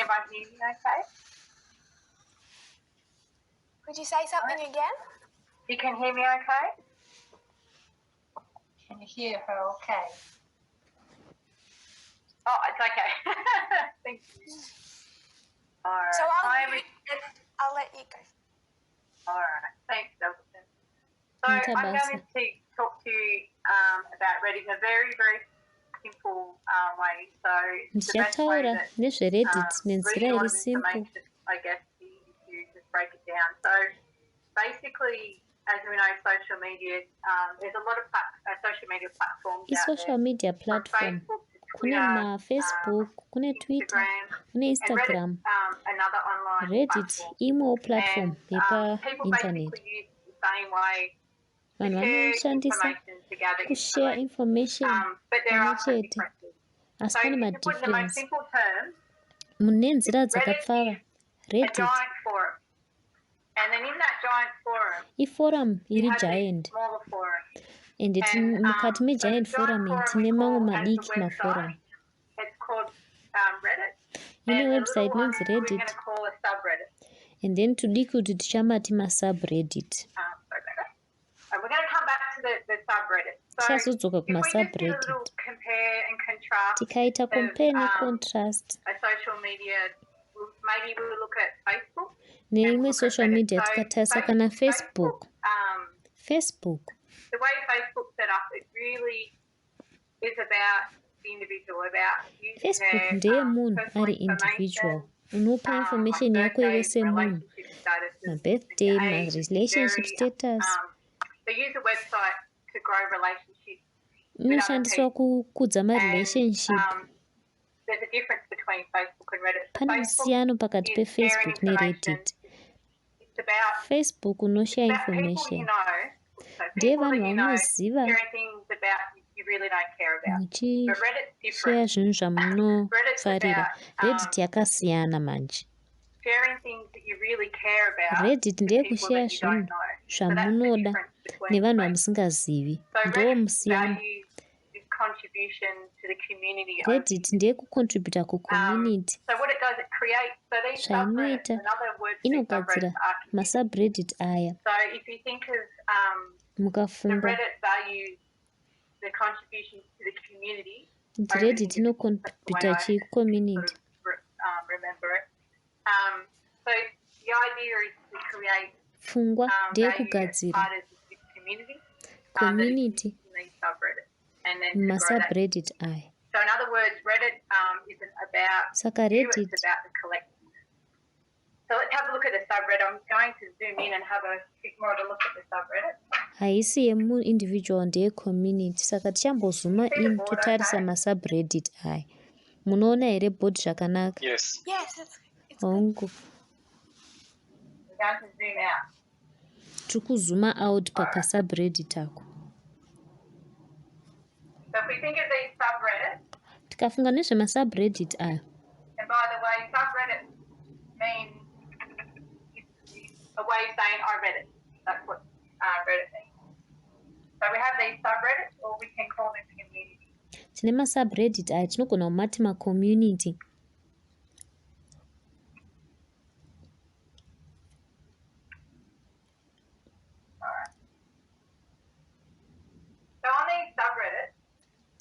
everyone hear me okay? Could you say something again? You can hear me okay? Can you hear her okay? Oh, it's okay. Thank you. All right. So I'll I am mute and I'll let you go. All right. Thanks, Alison. So Maita I'm basa. going to talk to you about Reddit in a very, very simple way. So the best way Ndichataura that nezveReddit nenzira reading a lot iri of simple. information, I guess, is to just break it down. So basically, as we know, social media, there's a lot of social media platforms out Isocial there, media from platform. Facebook to Kune Twitter, maFacebook, kune Twitter, Instagram, kune and Reddit's Instagram. another online Reddit platform. imwewo platform And people yepainternet. basically use it the same way to Vanhu share vanoishandisa information, to gather kushare information, information but there pamwe are some chete, differences. asi So pane if you put in the most madifference. simple terms, Mune nzira Reddit dzakapfava, is a Reddit giant forum. And then in that giant forum, iforum you iri have these giant, smaller forums. ende And mukati so the megiant giant forum iyi forum we tine mamwe call as the madiki website, maforum. it's called Reddit. Ine And the little website one inonzi we're Reddit, going to call a subreddit. and then tudiki utu tichamati masubreddit. Sorry about that. And we're going to come back to the subreddit. So Tichazodzoka if we just did a kumasubreddit. little compare and contrast Tikaita of compare necontrast a social media, maybe we'll look at Facebook and we'll neimwe look at social Reddit. media, So tikatarisa kana Facebook, Facebook. Facebook the way Facebook's set up, it really is about the individual, about using Facebook their ndeyemunhu personal ari information, individual. Unopa like information yako iwe birthdays, semunhu, relationship statuses, and mabirthday, your age. It's marelationship very, status. they use a website to grow relationships with other Inoshandiswa people. kukudza And marelationship. there's a difference between Facebook and Reddit. So Pane Facebook musiyano pakati is sharing peFacebook information. neReddit. It's about Facebook unoshare it's about people you information, know. So people that ndeyevanhu you know vaunoziva sharing things about you really don't care about. But Reddit's muchisheya different. zvinhu Reddit's zvamunofarira. about Reddit yakasiyana manje. sharing things that you really care about Reddit to people ndeyekusheya that you don't zvinhu know. So that's the zvamunoda difference between nevanhu Facebook. vamusingazivi. So Ndo Reddit musiyano. values this contribution to the community over Reddit ndeyekucontributa kucommunity. So what it does, it creates so these subreddits. Zvainoita Another word for these inogadzira subreddits are communities. masubreddit aya. So if you think of the Mukafunga Reddit values the contributions to the community kuti over the Reddit individual. That's the way inocontributa I chii sort kucommunity. of remember it. So the idea is to create Pfungwa value as ndeyekugadzira part of this community that community exists in these subreddits, and then to grow that. mumasubreddit aya. So in other words, Reddit isn't about Saka you, it's Reddit about the collective. So let's have a look at the subreddit. I'm going to zoom in and have a bit more of a look at the subreddit. Haisi yemuindividual, ndeyecommunity. Saka tichambozuma See the in board totarisa okay? masubreddit aya. Munoona here board zvakanaka? Yes. Yes, it's good. Hongu. We're going to zoom out. Tiri kuzuma out All right. pakasubreddit ako. So if we think of these subreddits, Tikafunga nezvemasubreddit aya, and by the way, subreddit means it's a way of saying I read it. That's what Reddit means. So we have these subreddits, or we can call them communities. Tine masubreddit aya tinogona kumati macommunity. So on these subreddits,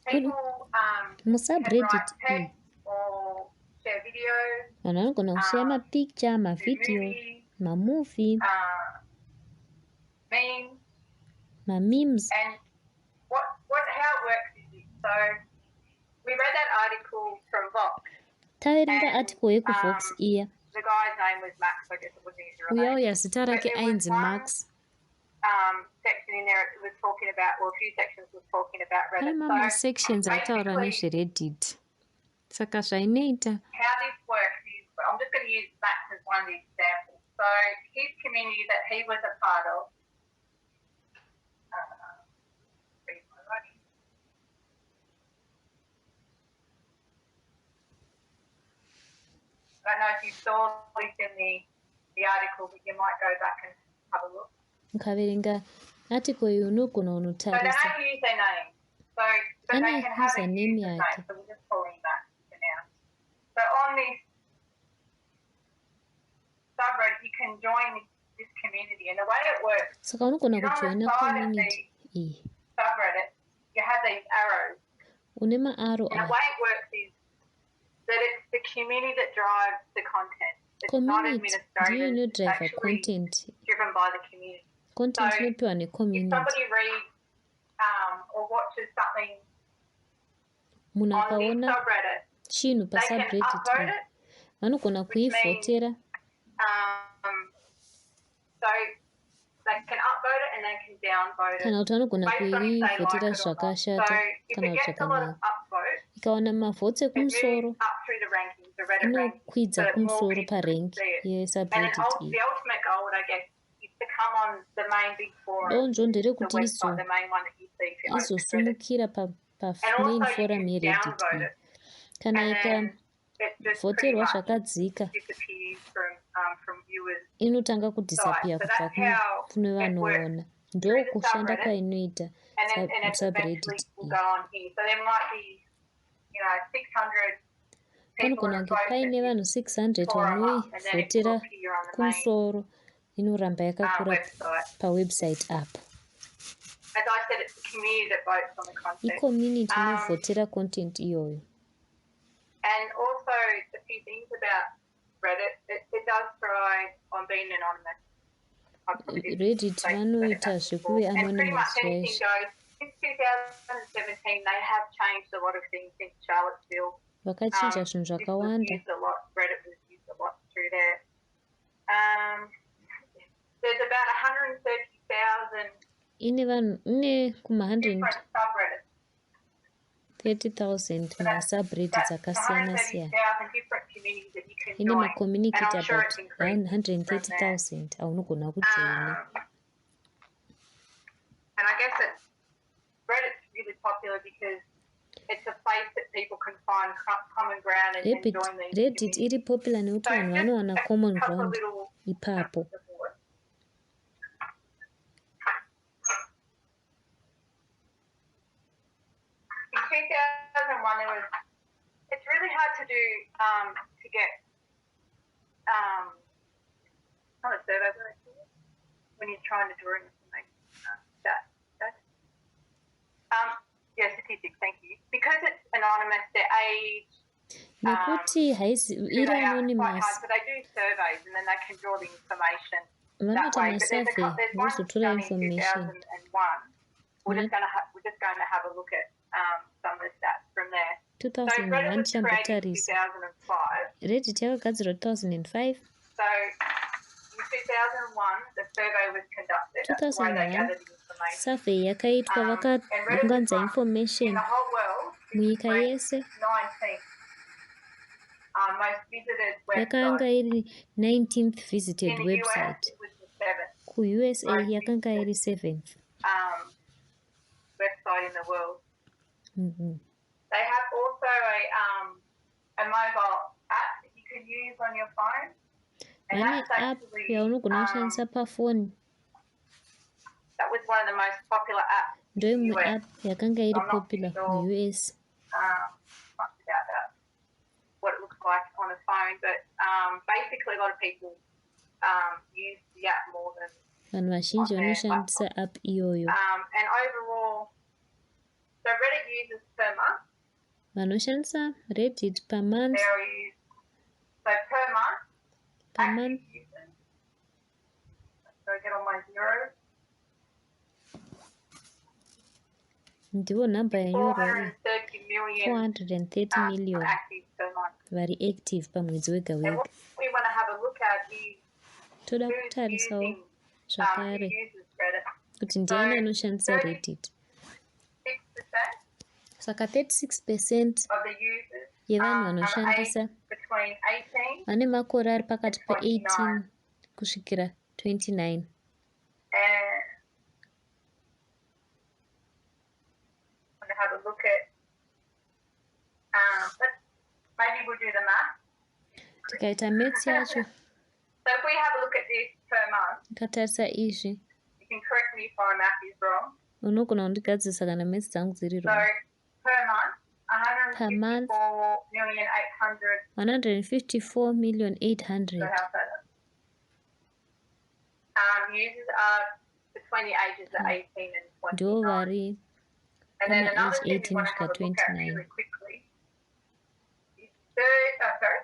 people can Musubreddit write iyi text or share videos, vanhu vanogona kusheya mapicture, do mavhidhiyo, movies, mamovie, memes, mamemes. And what how it works is this. So we read that article from Vox. Taverenga And article yekuVox iya. the guy's name was Max, I guess it wasn't his real Uya name. uya zita But rake there was ainzi one Max. section in there it was talking about, well, a few sections was talking about Pane Reddit. mamwe So sections aitaura basically, nezveReddit. Saka zvainoita how this works is, I'm just going to use Max as one of the examples. So his community that he was a part of, read my writing. I don't know if you saw this in the article, but you might go back and have a look. Ukaverenga article iyi unogona So they kunotarisa. don't use their name. So, but Ane they can have a username username. yake. So we'll just call him Max for now. So on this subreddit, you can join this community, and the way it works Saka unogona is on the kujoina side of community the iyi. subreddit, you have these arrows. Une maaro And the aya. way it works is that it's the community that drives the content. It's not Community ndiyo administrators, it's inodhiraivha actually content. driven by the community. Content So inopiwa if necommunity. somebody reads or watches something Munhu on this akaona subreddit, chinhu they can pasubreddit upvote iyi it, vanogona which means kuivhotera. so they can upvote it and they can downvote it Kana kuti vanogona based on if they like kuivhotera it or not. So zvakashata if kana it kuti gets a lot of zvakanaka. upvotes, Ikawana mavhotsi it moves ekumusoro up through the rankings, the Reddit rankings, inokwidza so that more kumusoro people can parank see it. And then yesubreddit iyi. the ultimate goal, I guess, is to come on the main big forum, Donzvo the nderekuti website, the main one that you see if you open Reddit. izosumukira And pamain also you forum can yeReddit downvote iyi. it, Kana and then it just pretty ikavhoterwa much zvakadzika disappears from viewers' inotanga sites. kudhisapiya So kubva that's how kune it works vanoona. through the Ndokushanda subreddit, kwainoita and then and it eventually subreddit will iyi. go on here. So there might be, 600 people Panogona that kunge vote paine at this vanhu 600 forum up, and then it will vanoivhotera appear on the main kumusoro inoramba yakakura website. pawebsite apa. As I said, it's the community that votes on the content. Icommunity inovhotera content iyoyo. And also a few things about Reddit. It does thrive on being anonymous. I probably didn't Reddit say that vanoita before. zvekuve And pretty anonymous much anything chaizvo. goes. Since 2017, they have changed a lot of things since Charlottesville. Vakachinja zvinhu This was zvakawanda. used a lot. Reddit was used a lot through there. There's about 130,000 Ine vanhu ine kuma different subreddits. 130,000 masubreddits That's akasiyana siyana. 130,000 different communities that you can Ine join. And macommunity I'm sure about it's increased from there. 130,000 aunogona kujoina. And I guess Reddit's really popular because it's a place that people can find common ground and join these Reddit communities. iri popular nekuti So vanhu just vanowana a common couple of ground little ipapo. support. In 2001, there was. It's really hard to do to get not a survey, but when you're trying to draw information. Yeah, statistics. Thank you. Because it's anonymous, their age, Nekuti haisi who iri they are, it's quite anonymous, hard. So they do surveys and then they can draw the information that vanoita way. But there's masurvey there's one vozotora done in information. 2001. We're Muna just going to we're just going to have a look at some of the stats from there. So Reddit 2001 was created in tichambotarisa. 2005. Reddit yakagadzirwa 2005. So in 2001, the survey was conducted. That's the way they 2001 gathered the information. survey yakaitwa And Reddit was vakaunganidza ranked in information the whole world. It was munyika ranked yese. 19th most visited Yakanga website. iri 19th visited In the US, website. it was the 7th KuUSA most yakanga visited iri 7th. website in the world. They have also a mobile app that you can use on your phone, and Vane that's app actually yaunogona kushandisa pafoni. that was one of the most popular apps in the Ndoimwe US. app yakanga iri I'm not too popular sure muUS. much about that, what it looks like on a phone, but basically a lot of people use the app more than Vanhu vazhinji vanoshandisa app iyoyo. And overall, so Reddit users per month, Vanoshandisa Reddit per month, there is, so per month, per active month users, so I get all my zeros, Ndivo nhamba yanyorwa iyi, 430 million 430 million active per month. vari active pamwedzi wega And wega. what we want to have a look at is Toda who's kutarisawo using, who zvakare uses Reddit. kuti ndiani anoshandisa Reddit. 6% Saka 36% of the users yevanhu are vanoshandisa aged between 18 vane makore ari pakati and pe18 29. kusvikira 29. And I'm going to have a look at, let's, maybe we'll do the math. Tikaita maths yacho, So if we have a look at this per month, tikatarisa izvi, you can correct me if my math is wrong. unogona kundigadzirisa kana maths dzangu dziri So wrong. per month, Per month, 154,800,000. 154 million 800 So how's that? Users are between the ages of 18 and ndo 29. vari And then pana another age thing we 18 want to kusvika have a look at 29. really quickly is sorry,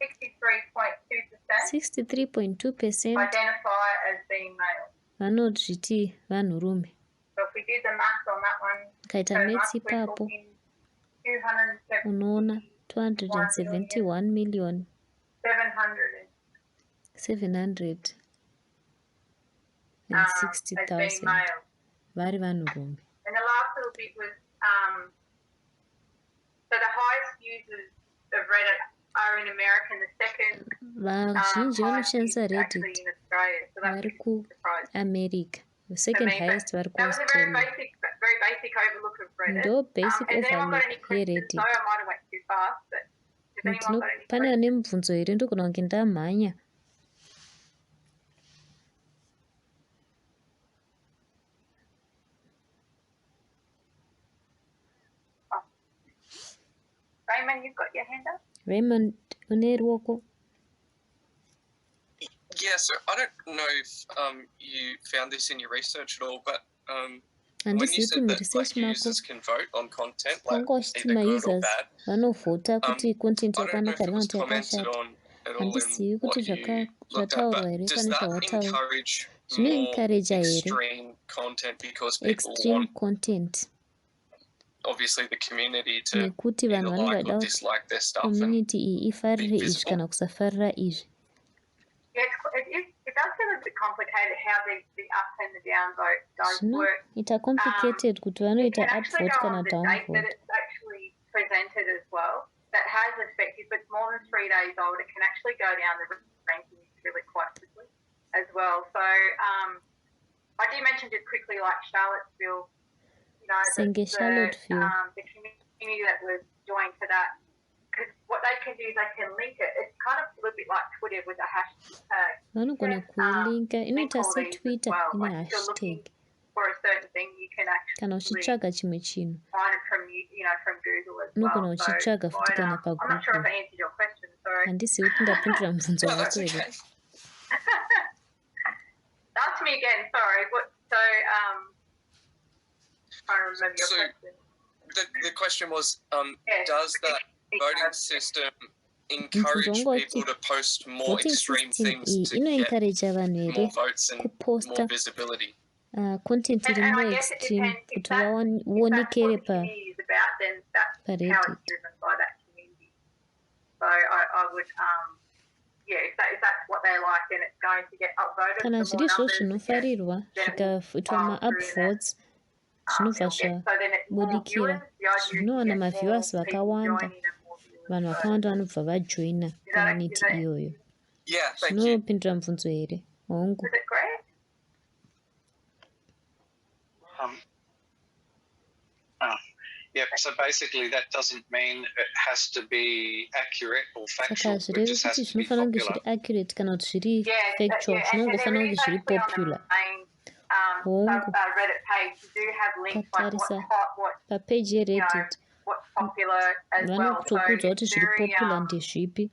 63.2% 63.2% identify as being male. vanozviti vanhurume. So if we did the maths on that one Ukaita per maths month, we're ipapo, talking 271 unoona 271 million million 700 760 as being 000 male. vari vanhurume. And the last little bit was so the highest users of Reddit are in America, and the second Vazhinji highest vanoshandisa users actually Reddit in Australia. So that's vari a bit surprising kuAmerica. The for second me. But highest vari that was a very kuAustralia. basic, very basic overlook of Reddit. Ndo basic Has anyone got overlook any questions? yeReddit. Sorry, I might have went too fast, but has anyone got any Pane ane mubvunzo here? Ndogona kunge ndamhanya. Raymond, you've got your hand up. Raymond, une ruoko? Yeah, so I don't know if you found this in your research at all, but when you Handizivi kuti said that muresearch like mako users can vote on content, like wanga uchiti either good or mausers bad, vanovhota kuti content I don't know yakanaka if here it kana was kuti commented yakashata. on at all in Handizivi kuti what you looked at, zvataurwa but here does pane that zvawataura. encourage more Zvinoencouraja here extreme content because people extreme want content obviously the community to nekuti either vanhu vanenge like vachida or kuti dislike their stuff and community iyi be ifarire izvi visible? kana kusafarira izvi? Yeah, it does feel a bit complicated how the up and the down vote does work. Zvinoita complicated kuti You vanoita can actually upvote go kana on the down date that vote. it's actually presented as well. That has effect. If it's more than 3 days old, it can actually go down the rankings really quite quickly as well. So I do mention just quickly, like Charlottesville, Senge Charlottesville. the community that was joined to that. Because what they can do is they can link it. It's kind of a little bit like Twitter with a hashtag. Vanogona kuilinka, Link inoita all these as seTwitter well. ine Like if you're looking hashtag. for a certain thing, you can Kana actually uchitsvaga chimwe chinhu, find it from from Google as unogona well. So uchitsvaga futi quite, kana I'm not sure if paGoogle. I answered your question. Sorry. Handizivi kuti ndapindura mubvunzo No, that's wako here. okay. Ask me again. Sorry. What? So trying to remember your So question. the question was, Yeah. does that voting system encourage Mubvunzo wanga people uchiti to post more voting extreme system things iyi to get inoencouraja vanhu here more votes and more kuposta visibility? content And, iri and more I guess it extreme depends if kuti that's if that's what vaonekere the community is about, then that's how paReddit. it's driven by that community. So I would yeah, if that's what they like, then it's going to get upvoted. Kana The more zviri zvo numbers it gets, zvinofarirwa then it will zvikaitwa file through and maupvotes, zvinobva it'll get so then it's more zvabudikira, viewers. The idea is to zvinowana get more maviewers people vakawanda. joining and more viewers. Vanhu So vakawanda vanobva vajoina is that is community that iyoyo. Yeah, thank you. Zvinopindura mubvunzo here? Hongu. is it great? Yeah, so basically that doesn't mean it has to be accurate or Saka factual. It hazvirevi just has kuti to be zvinofanira kunge popular. zviri accurate kana kuti zviri Yeah, factual, yeah, and there zvinongofanira kunge is zviri actually on the popular. main Hongu. Reddit page, you do have links like what's Ukatarisa hot, what papeji you know, yeReddit what's popular as well. So Vanotokuudza kuti it's zviri very popular ndezvipi.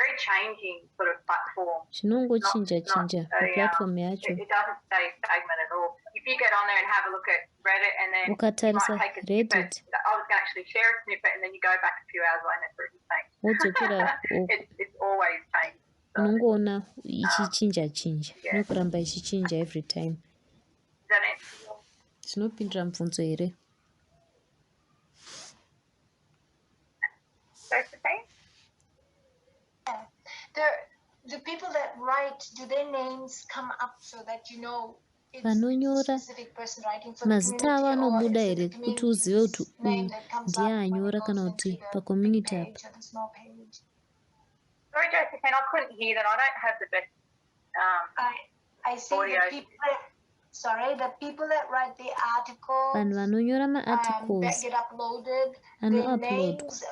very changing sort of platform. Not Zvinongochinja not chinja a paplatform yacho. it doesn't stay stagnant at all. If you get on there and have a look at Reddit and then you might Ukatarisa take a snippet. Reddit I was gonna actually share a snippet and then you go back a few hours later and it's the same. Wodzokera It's always changing. So unongoona ichichinja chinja. yeah. Inokuramba ichichinja every time. Does that answer your Zvinopindura mubvunzo here? Josephine? Yeah. The people that write, do their names come up so that you know it's a Vanonyora specific person writing for the mazita avo community, or anobuda is it the here kuti uzive community's kuti uyu name that comes ndiye up when it anyora kana goes kuti into the big pacommunity apa? page or the small page? Sorry, Josephine, I couldn't hear that. I don't have the best I say the audio. people that, sorry, the people that write the Vanhu articles vanonyora that maarticles get uploaded, their anouploadwa names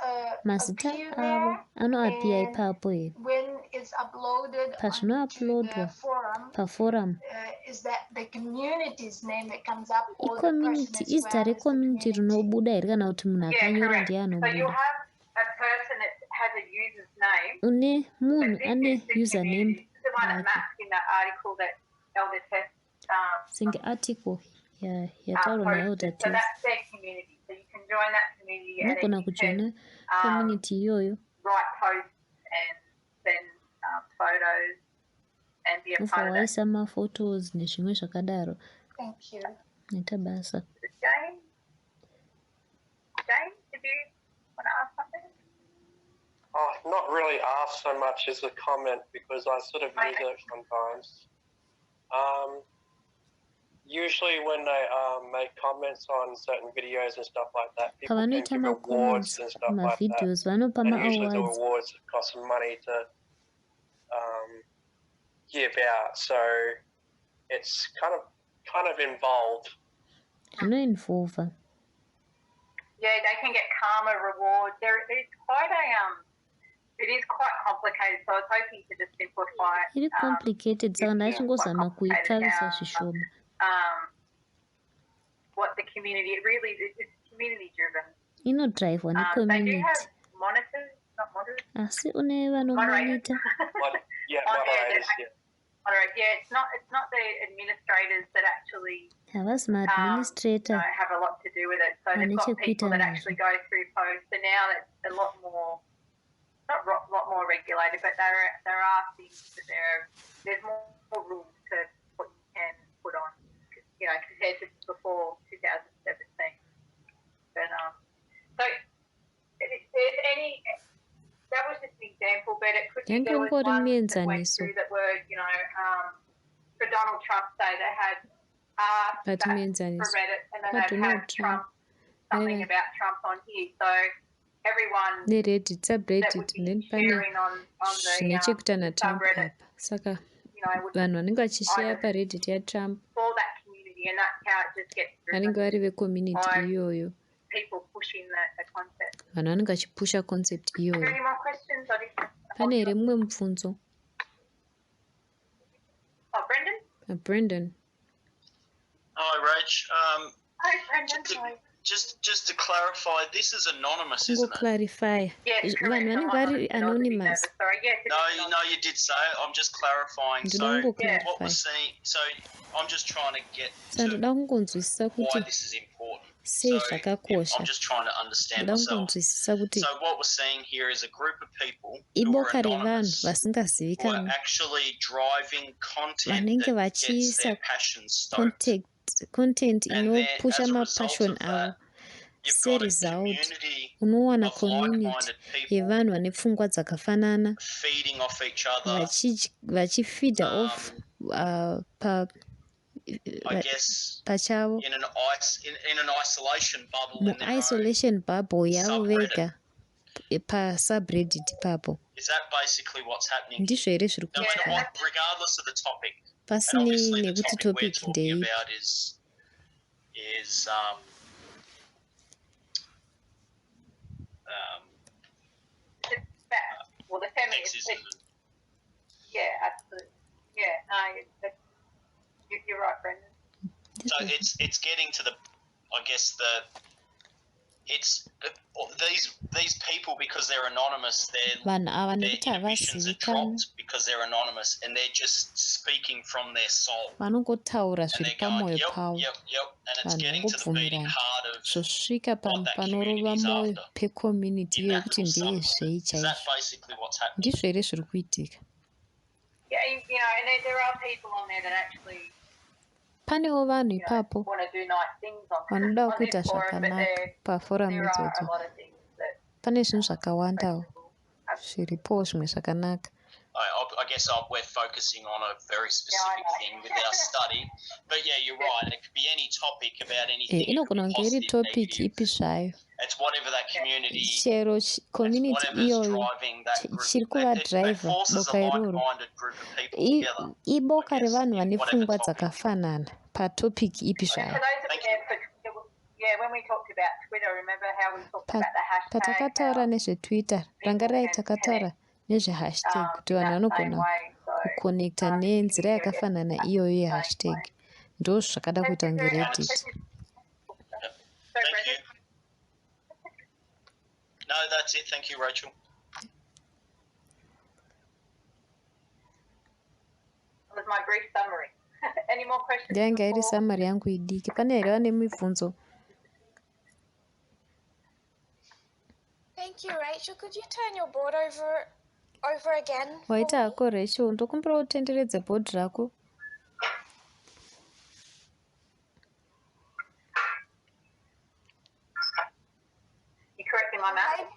mazita appear avo there, anoappear and ipapo here? when it's uploaded onto the Pazvinouploadwa forum, paforum, is that the community's name that comes up or the person icommunity, as izita well as the recommunity community? rinobuda here kana kuti munhu Yeah, akanyora correct. ndiye So you'll anobuda? have a person that has a user's name, Une but munhu this ane is the username community. This is the one that yake maps in that article that Elder Tess senge article yataurwa naElder posted. So Tess. that's their community. So you can join that community and then Unogona you can kujoina community iyoyo write posts and send photos and be a wobva part of that. waisa maphotos nezvimwe zvakadaro. Thank you. Ita basa. Is it Jane? Jane, did you want to ask something? Oh, not really ask so much as a comment because I sort of use Okay. it sometimes. Usually when they make comments on certain videos and stuff like that, people can Pavanoita give macomments awards and stuff like that. pamavideos vanopa And usually the maawards. awards cost some money to give out, so it's kind of involved. Zvinoinvolva. Yeah, they can get karma rewards. There, it's quite a it is quite complicated. So I was hoping to just simplify it. Iri complicated, It saka is quite ndachingozama complicated kuipfavisa how zvishoma. what the community it really it's community driven. Inodhiraivwa They do necommunity, have monitors, not monitors, asi une moderators vanomonita. Yeah, on there that moderators. Yeah. moderate. Yeah, it's not the administrators that actually Havasi you maadministrator know, have a lot to do with it. So vane they've got people chekuita that nazvo. actually go through posts. So now it's a lot more, not lot more regulated, but there are things that there's more rules to what you can put on, you know, compared to before 2017. But so if there's any, that was just an example, but it could be Yange there was ungori ones that went muenzaniso. through that were, you know, for Donald Trump, say they had asked But that for muenzaniso Reddit, and then they'd kwaDonald have Trump Trump something vaiva about Trump on here. So everyone neReddit that subreddit would and then be pane sharing on the zvine chekuita naTrump subreddit, apa. Saka you know, would vanhu vanenge vachisheya either paReddit yaTrump for that community, and that's how it just gets vanenge driven vari vecommunity by iyoyo. people pushing the concept. Vanhu vanenge vachipusha concept Are there iyoyo. any more questions? I just Pane here mumwe mubvunzo? Oh, Brendan? Brendan. Hi, Rach. Hi, Brendan. Hi. Just to clarify, this is anonymous, isn't it? Kungoclarifya. Yes, Vanhu correct. I vanenge might not vari have said I was a bit anonymous. nervous. Sorry. Yes, it No, is no, anonymous. you did say it. I'm just clarifying. Ndoda So what kungoclarify. we're seeing, so I'm just trying to get Saka to ndoda kungonzwisisa why kuti this is important. sei So if zvakakosha. I'm just trying to understand Ndoda myself. kungonzwisisa kuti So what we're seeing here is a group of people who are iboka revanhu anonymous, who are vasingazivikanwi actually driving content vanenge that gets their vachiisa passions stoked. content And then inopusha as a result mapassion of avo. that, you've got a Seresult, community unowana of community like-minded people yevanhu vane pfungwa dzakafanana feeding off each other. vachifeeda off I guess pachavo in an in an isolation bubble in their own muisolation bubble yavo subreddit. vega pasubreddit ipapo. Is that basically what's happening? Ndizvo here zviri No matter kuitika what, regardless of the topic, and pasinei obviously the nekuti topic we're topic talking ndeipi? about is It's that, well, the family is, sexism. yeah, absolutely. Yeah, no, you're right, Brendan. So it's getting to the, I guess It's these people, because they're anonymous, their Vanhu ava, their nekuti inhibitions are havazivikanwi, dropped because they're anonymous, and they're just speaking from their soul. vanongotaura And zviri they're going, pamwoyo yep, pavo. yep, yep, and it's Vanhu getting to the beating vangobvumirana, heart of zvosvika what that panorova community is mwoyo after pecommunity in iyoyo that kuti little ndeye subgroup. zvei Is that chaizvo. basically what's happening? Ndizvo here zviri kuitika? Yeah, and there are people on there that actually Panewo vanhu ipapo want to do nice things on vanoda on kuita this forum, but zvakanaka there paforamu there are a idzodzo. lot of things that Pane zvinhu zvakawandawo zviripowo zvimwe zvakanaka. I guess we're focusing on a very Yeah, I specific know. thing with our study, but yeah, you're right. It could be any topic about E, anything. It could inogona be kunge iri positive, topic negative. ipi zvayo. It's whatever that community, Chero it's community whatever's iyoyo driving that group. chiri It kuvadhiraivha forces a boka iroro like-minded group of people together, I iboka guess, revanhu in vane whatever pfungwa topic. dzakafanana patopic ipi And zvayo. for those that were Thank you. there for, yeah, when we talked about Twitter, remember how we talked about the hashtag, Patakataura how nezveTwitter, people rangarai can takataura connect nezvehashtag, kuti in vanhu that same vanogona way. So kukonekta you can nenzira hear it yakafanana in iyoyo the same way. yehashtag. Ndo zvakada Thank kuita you kunge very much. And Reddit. it's, Thank you. yep. Sorry, Thank Brendan. you. No, that's it. Thank you, Rachel. That was my brief summary. Any more questions Ndainge iri before? samari yangu idiki. Pane here vane mibvunzo? Thank you, Rachel. Could you turn your board over again for Waita me? hako Rachel, ndokumbira utenderedze bhodhi rako. You correcting my math?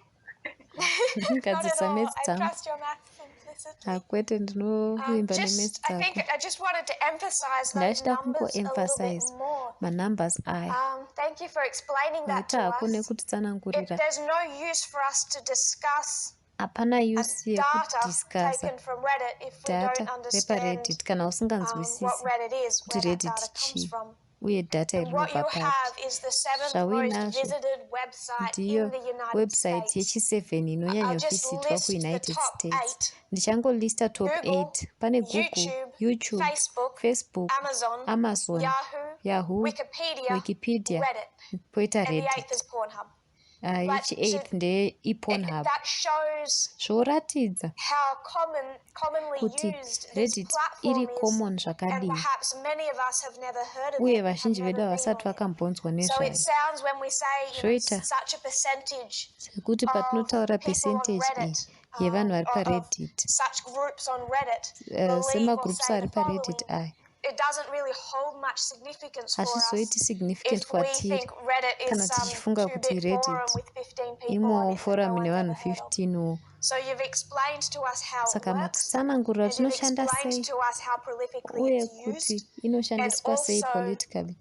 Maybe not at Gadzisa all. maths I dzangu. trust your maths implicitly. Hakwete, ndinovimba nemaths Just, I think dzako. I just wanted to emphasize those Ndaida numbers a little bit kungoemphasize more. manumbers aya. Thank you for explaining that Waita to hako us. nekutitsanangurira. There's no use for us to discuss Hapana a use data yekudiscasa taken from Reddit if we data don't understand repareddit kana what usinganzwisisi Reddit is, kuti where that Reddit data comes chii from. uye data And what rinobva you papi. have is the seventh most Zvauinazvo visited website in ndiyo the United website States. yechi7 I'll just inonyanyovhizitwa list the kuUnited top States. 8: Ndichangolista top Google, 8. Pane Google, YouTube, YouTube, Facebook, Facebook, Amazon, Amazon, Yahoo, Yahoo, Wikipedia, Wikipedia, Reddit, poita and the eighth Reddit. is Pornhub. But Yechi8 ndeyePornhub. that shows Zvoratidza how commonly kuti used this Reddit platform iri is, common and zvakadii, perhaps many of us have never heard of uye it, have vazhinji vedu never been havasati on it. vakambonzwa So it nezvayo. sounds when we say, Zvoita such a percentage sekuti of patinotaura people on percentage iyi Reddit, yevanhu vari of paReddit, such groups on Reddit believe or semagroups say ari the paReddit following, aya, it doesn't really hold much significance for us hazvizoiti significant if we kwatiri think Reddit kana is some tichifunga kuti 2-bit forum Reddit with 15 people on imwewo it that no forum ine one's ever vanhu heard of. 15 wo. So you've explained to us how it Saka works, matitsanangurira and kuti you've inoshanda explained sei to us how prolifically uye it's kuti used, and inoshandiswa sei also politically,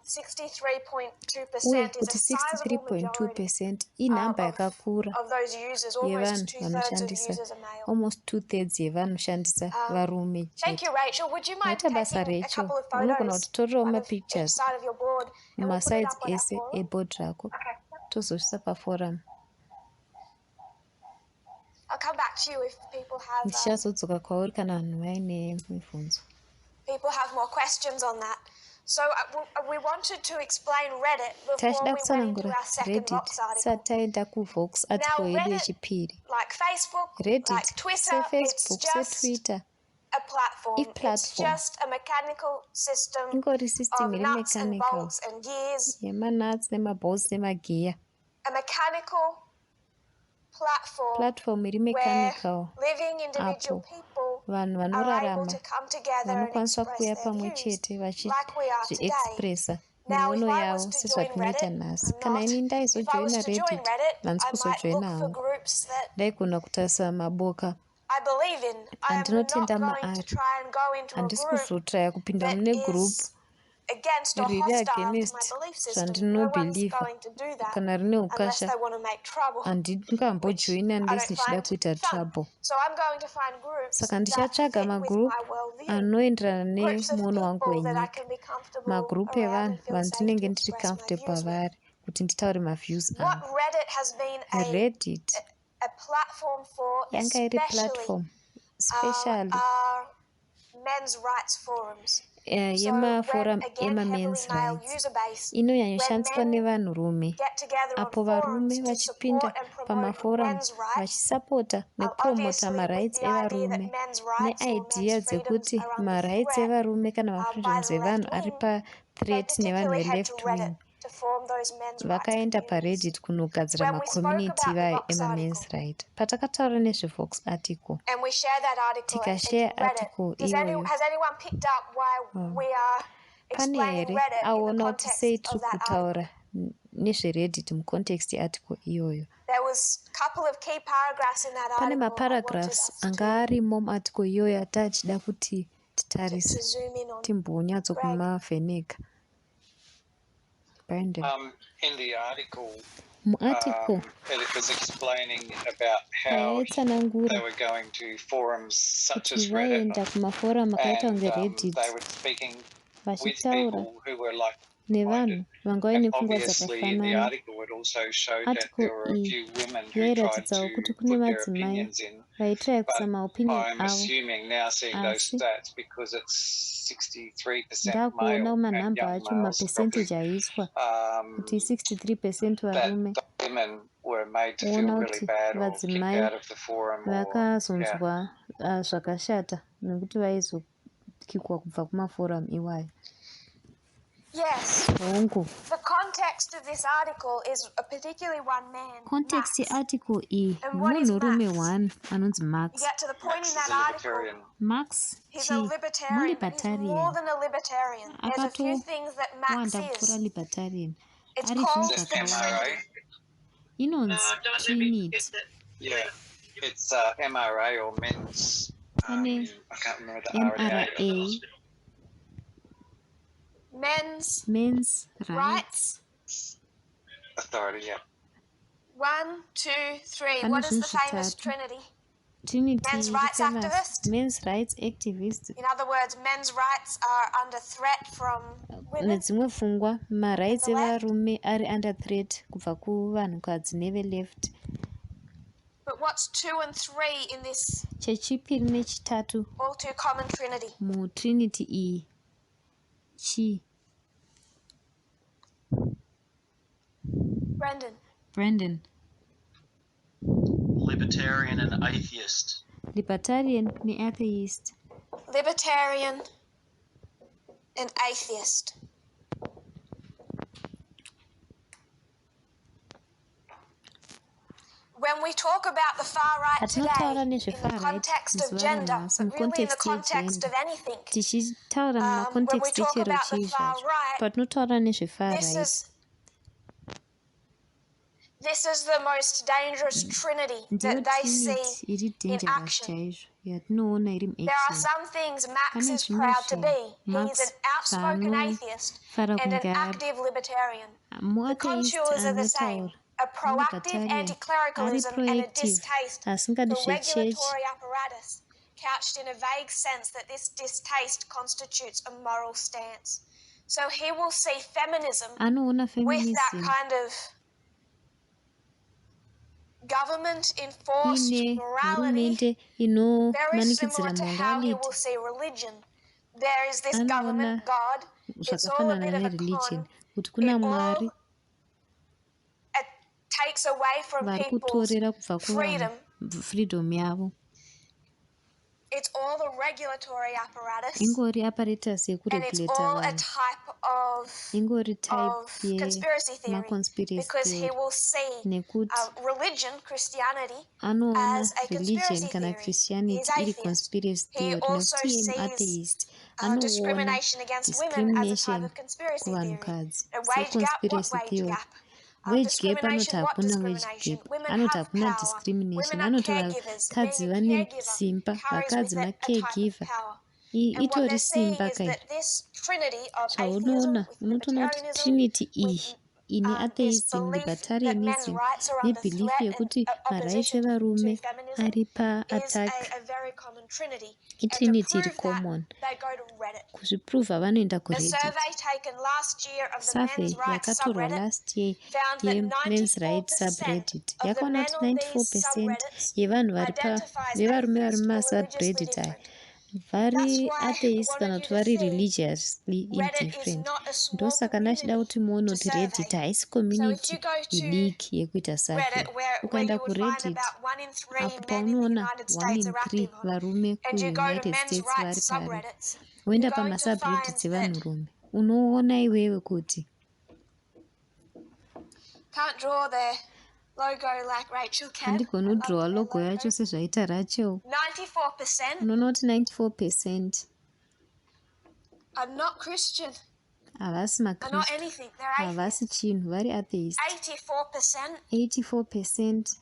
63.2% uye is a kuti sizable 63.2 majority percent inhamba yakakura of those users. Almost yevanhu 2/3 of vanoshandisa, users are male. almost 2/3 yevanoshandisa varume Thank chete. you, Rachel. Would you mind Maita basa taking a Rachel, couple of unogona photos kutitorerawo of each mapictures side of your board and we'll put it mumasides up on our ese forum? ebhodhi rako tozosvisa paforum. I'll come back to you if people have Ndichazodzoka kwauri kana vanhu vaine mibvunzo. people have more questions on that. So we wanted to explain Reddit before Tachida we went into kutsanangura our second Reddit Vox article. tisati taenda kuVox Now, article yedu Reddit, yechipiri. like Facebook, Reddit like Twitter, it's seFacebook, just seTwitter a platform. It's iplatform, just a mechanical system ingori system of iri nuts and mechanical bolts and gears, yemanuts nemabolts nemagiya. a mechanical platform Platform iri where mechanical living individual apo people vanhu are able vanorarama to come together and vanokwanisa express kuuya their pamwe views chete like we are today. vachizviexpressa Now, if miono I yavo was to join sezvatinoita Reddit, nhasi. I'm Kana not. ini If I was ndaizojoina to join Reddit, Reddit, handisi I might look kuzojoina for hangu. groups that Ndaigona kutarisa maboka I believe in. I am not andinotenda going to maari. try and go into a Handisi group kuzotraya kupinda that mune gurupu is against or riri hostile to my against belief system. No one's zvandinobhilivha going to do that kana rine unless ukasha. they want to make trouble, which Handingambojoina I unless don't ndichida find kuita fun. trouble. So I'm going to find groups Saka that ndichatsvaga fit with magurupu my worldview, anoenderana groups of nemuono wangu people that I wenyika, can be comfortable magurupu around evanhu and feel safe to vandinenge ndiri express my comfortable views with. pavari kuti nditaure maviews What angu. Reddit has been Reddit a platform for, yanga iri especially platform specially are men's rights forums. Yemaforum emamen's rights inonyanyoshandiswa nevanhurume apo varume vachipinda pamaforum vachisapota nekupromota marights evarume, neidea dzekuti marights evarume kana mafreedoms evanhu ari pathreat nevanhu veleft wing. Vakaenda paReddit kunogadzira macommunity vayo emamen's right. Patakataura nezveVox article, tikashare article iyoyo, pane here aona kuti sei tiri kutaura nezveReddit mucontext yearticle iyoyo? Pane maparagraphs anga arimo muarticle iyoyo atachida kuti titarise, timbonyatsokumavheneka. Brandon. In the article, Muarticle it was explaining about how payaitsanangura they were going to forums such kuti as Reddit vaenda kumaforum akaita and kunge Reddit they were speaking with vachitaura people who were like nevanhu minded. vanga And vaine pfungwa obviously, in the dzakafanana. article, it also showed that Article there were a iyi few women who tried yairatidzawo kuti to kune put their madzimai opinions in. vaitrai kuisa But maopinion I'm avo, assuming now, seeing those asi stats, because it's 63% ndakuona male and manhamba young acho, males, probably, mapercentage aiiswa kuti 63 percent that varume, the women were made to feel woona really kuti bad or kicked vadzimai out of the forum or, yeah. vakazonzwa zvakashata nekuti vaizokikwa kubva kumaforum iwayo. Yes. Hongu. The context of this article is a particularly one man, Context Max. yearticle iyi And what is munhurume Max? one anonzi You Max. get to the point Max in is that a article, libertarian. Max he's a chii? libertarian, but he's more Mulibertarian. than a libertarian. There's a few things that Max Akatowanda kupfuura is. libertarian. It's Ari zvinhu called Is it the zvakawanda. MRA? Trinity. Inonzi Don't let me forget Trinity. that. Yeah, it's MRA or men's. Pane I can't remember the R and the A. MRA, Men's men's rights. rights. Authority. Yeah. One, two, three. Pane What is zvinhu the famous zvitatu. Trinity? Trinity Men's iri rights famous. activist. Men's rights activist. In other words, men's rights are under threat from women Nedzimwe pfungwa, and marights the left. evarume ari under threat kubva kuvanhukadzi neveleft. But what's two and three in this Chechipiri nechitatu all too common Trinity? mutrinity iyi chii? Brendan. Brandon. Libertarian and atheist. Libertarian neatheist. Libertarian and atheist. When we talk about the far right today, Patinotaura in the nezvefar right context of zuva gender, ranhasi but really in the mucontext context yegender, of anything, tichitaura when we mumacontext talk echero about the chii far zvacho, right, patinotaura nezvefar this right, is this is the most dangerous trinity ndiyo that they see trinity iri in dangerous action. chaizvo yatinoona iri There are muaction. some things Max Pane is zvimwe proud to zvinhu be. He is Max an outspoken atheist zvaanofara and an kunge ari active libertarian. The muatheist contours are the same. anotaura, A proactive mulibertarian ari anti-clericalism and a proactive distaste asingadi for zvechechi. regulatory apparatus, couched in a vague sense that this distaste constitutes a moral stance. So he will see feminism Anoona with that feminism kind of government enforced ine morality, hurumende very similar inomanikidzira to how he morality. will see religion. There is this Anoona government, God. It's all a zvakafanana bit of a nereligion con. kuti kuna It Mwari all takes away from vari people's kutorera kubva kuvanhu freedom. freedom yavo. It's all the regulatory apparatus, Ingori apparatus and it's yekuregulata all a vanhu, type of ingori type of conspiracy theory, yemaconspiracy because he theory, will see nekuti religion, Christianity, anoona as a religion conspiracy kana theory. He's Christianity iri atheist. conspiracy He theory, also nekuti iye sees muatheist. Anoona discrimination against women as a type discrimination of conspiracy theory. kuvanhukadzi A wage gap, what seconspiracy wage theory. gap? Wage gap, anoti Discrimination, what hakuna wage discrimination? gap, Women anoti have hakuna power. discrimination, Women are anoti caregivers. vakadzi Being a vane caregiver simba, carries vakadzi with it a type of macaregiver. power. And what Itori they're seeing simba is kai. that this trinity of atheism Zvaunoona, with unotoona kuti libertarianism, trinity with iyi ine this atheism, belief that men's libertarianism rights are under nebelief threat and yekuti marights opposition to evarume feminism ari is paattack, a very common trinity. And to itrinity iri prove that, common. they go to Reddit. Kuzvipruvha vanoenda A kuReddit. survey taken last year of the Survey men's rights yakatorwa subreddit last year found that yemen's rights 94% subreddit of the yakaona men kuti on these 94% subreddits yevanhu vari pa identify as vevarume vari atheist or religiously mumasubreddit aya different. Vari atheist kana kuti vari religiously indifferent. Ndosaka ndachida kuti muone kuti Reddit haisi community idiki yekuita survey. Ukaenda kuReddit, apo paunoona 1 in 3 varume kuUnited States vari pari, woenda pamasubreddits evanhurume, unoona iwewe kuti handigoni kudhirowa logo yacho sezvaita Rachel. Unoona kuti 94% havasi maKristu, havasi chinhu, vari atheist. 84%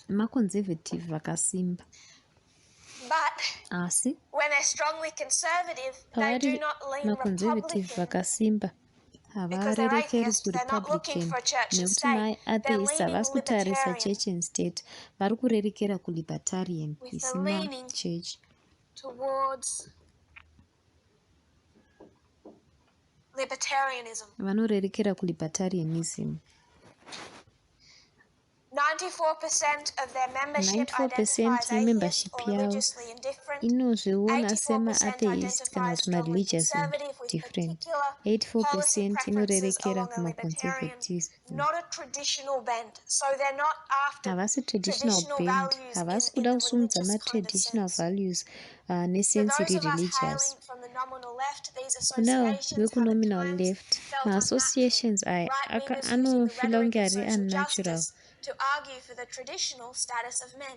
maconservative vakasimba. Asi pavari maconservative vakasimba, havarerekeri kuRepublican nekuti maatheist havasi kutarisa church and state, vari kurerekera kulibertarian isina church. Vanorerekera kulibertarianism. 94% yemembership yavo inozviona semaatheist kana kuti mareligious indifferent. 84% inorerekera kumaconservatives. Havasi traditional bend, havasi kuda kusumudza matraditional values nesense iri religious. Kuna vekunominal left, maassociations aya anofila kunge ari unnatural to argue for the traditional status of men,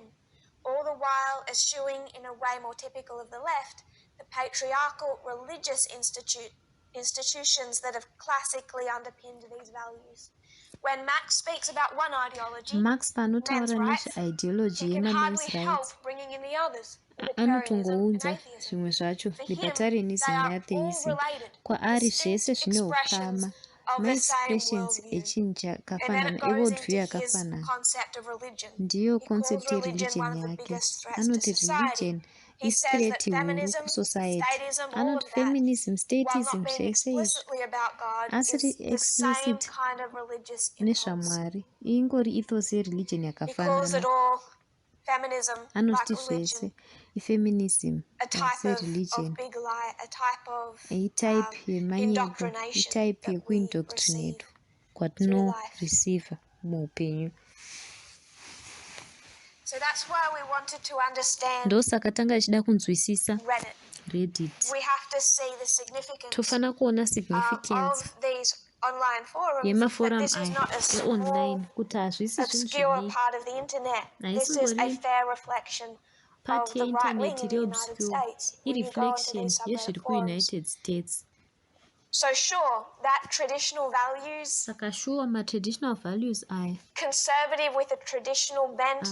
all the while eschewing, in a way more typical of the left, the patriarchal religious institutions that have classically underpinned these values. When Max speaks about one ideology, Max paanotaura men's rights, nezveideology he can yemamen's hardly help rights, bringing in the others, libertarianism and anotongounza atheism. zvimwe zvacho, For him, libertarianism they are all neatheism. related, Kwaari distinct zvese zvine expressions ukama, of the same maexpressions worldview. echinhu And then chakafanana, it goes eworldview into his yakafanana. concept of religion. Ndiyo He calls concept religion yereligion one of the yake. biggest threats to Anoti society. religion He says that ithreat huru feminism, kusociety. statism, all Anoti of that, feminism, while statism, not being zvese izvi explicitly about God, asiri is the same explicit kind of religious impulse. nezvaMwari, ingori ethos yereligion He calls yakafanana. it all feminism, like Anoti religion, zvese ifeminism a type of sereligion, big lie, a type of itype yemanyepo, indoctrination itype that we receive yekuindoctrinatwa through life. kwatinoreceiva muupenyu. So that's why we wanted to understand Ndosaka tanga tichida kunzwisisa Reddit. Reddit. We have to see the significance Tofanira kuona significance of these online forums, that yemaforum this is aya not a small, eonline, kuti hazvisi zvinhu obscure zvidiki. part of the internet. This is a Haisingori fair reflection of part the right wing yeintaneti in the iri United obscure, States when you go onto ireflection these subreddit yezviri forums. kuUnited States. So sure, that traditional values, Saka shuwa matraditional values aya conservative with a traditional bent,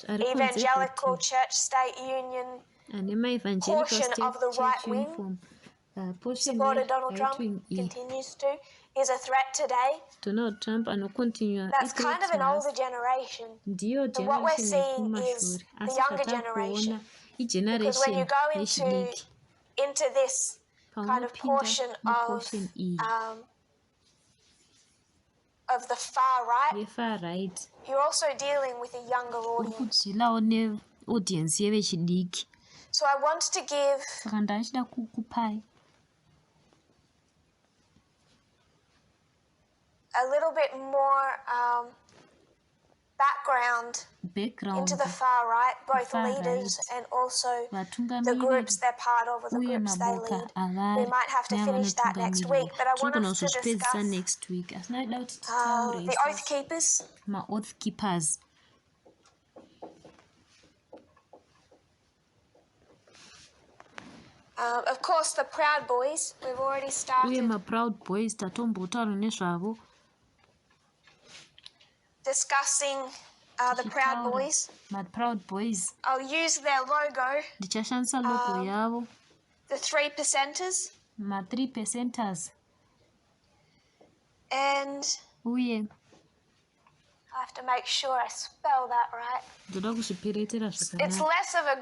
ari evangelical conservative, church state union ane maevangelical portion state of the church right wing, uniform, portion supported Donald yeright Trump, wing iyi, continues to, is a threat today. Donald Trump anocontinua That's kind ithreat of an nhasi. older generation. Ndiyo And what we're generation seeing is yekumashure, the asi younger zvatakuona generation. Because when igeneration you go into yechidiki. into this kind of Paunopinda portion of muportion iyi of the far right, yefar right, you're also dealing with a younger uri audience. kudhilawo neaudience yevechidiki. So I want to give Saka ndachida kukupai a little bit more background background into the far right, both far leaders right, and also the vatungamiriri groups they're part of or the uye groups they maboka lead. We avari might have to finish that next neavanotungamirira. week, but I want Tinogona us to kuzozvipedzisa discuss next week, asi ndaida kuti titaure the Oath isusu Keepers. maoath keepers. Of course, the Proud Boys. We've already Uye started maProud Boys tatombotaura nezvavo. discussing the Proud Tichitaura Boys. maProud Boys. I'll use their logo, Ndichashandisa logo yavo, the Three Percenters, ma3 percenters, and uye I have to make sure I spell that right. ndoda kuzviperetera It's zvakanaka. less of a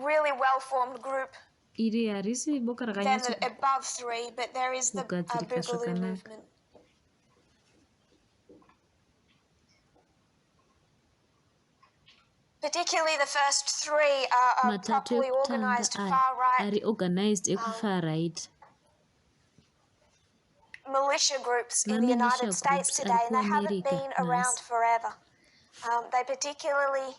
really well formed group Iri harisi boka than the rakanyatso above three, but there is the kugadzirika Boogaloo zvakanaka. movement. Particularly the first three are Matatu properly ekutanga organized aya far right ari organized ekufar right militia groups in the mamilitia United States groups ari today, and they haven't kuAmerica been around nhasi. forever. They particularly,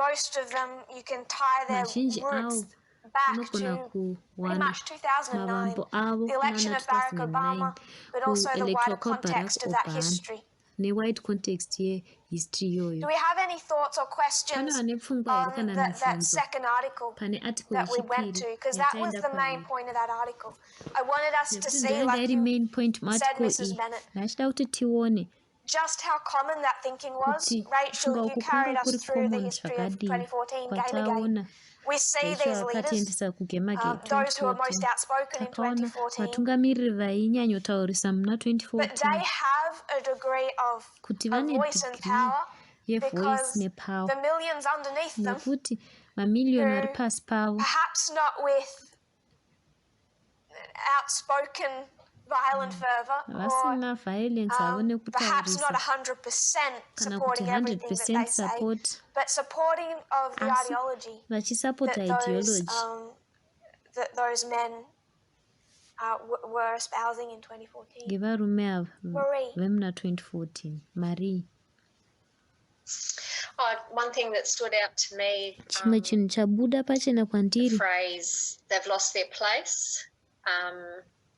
most of them, you can tie their Mazhinji roots avo back unogona to pretty kuwana much 2009, mavambo avo the election kunana of Barack 2009 Obama, but also the kuelectwa wider kwaBarack context of that Obama history. newide context yehistory iyoyo. Do we have any thoughts or Pane questions vane pfungwa here on kana that mibvunzo second article pane article that we went yechipiri to? Because that was yataenda the main pairi? point of that article. I wanted us to Nekuti see, ndoyanga like iri you main point said, muarticle Mrs. iyi, Bennett, ndachida kuti tione just how common that thinking was. kuti Rachel, kufunga you uku carried kwanga us kuri through the common history of zvakadii. 2014 Gamergate. Kwataona We see Rachel these leaders, akatiendesa kuGamergate those who were most 2014, outspoken in takaona 2014, vatungamiriri vainyanyotaurisa muna but they 2014 have a degree of kuti a vane voice and degree power yevoice because nepower the millions underneath them, nekuti mamiliyoni ari who pasi pavo perhaps not with outspoken violent fervor or vasina violence havo perhaps not nekutaurisa 100% kana kuti supporting everything that they 100% say, support, but supporting of the asi ideology vachisapota that those ideology that those men were espousing in 2014. yevarume ava Marie. vemuna 2014. Marie. Oh, one thing that stood out to me, Chimwe chinhu chabuda pachena the kwandiri, phrase "they've lost their place,"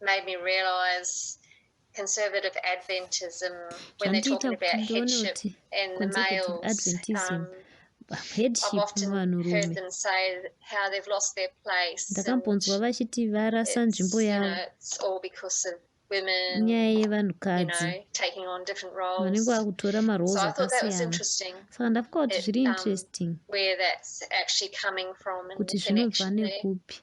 made me realise conservative Adventism, when they're zvandiita talking kuti about ndione headship kuti and the conservative males, Adventism, I've headship often heard muvanhurume, them say how they've lost their place and ndakambonzwa vachiti varasa nzvimbo it's, you yavo know, it's all because of women, nyaya you yevanhukadzi know, taking on different vanenge roles. vakutora maroles So I thought that was akasiyana. interesting, Saka ndafunga kuti it, zviri interesting where that's actually coming from and kuti the zvinobva connection there. nekupi.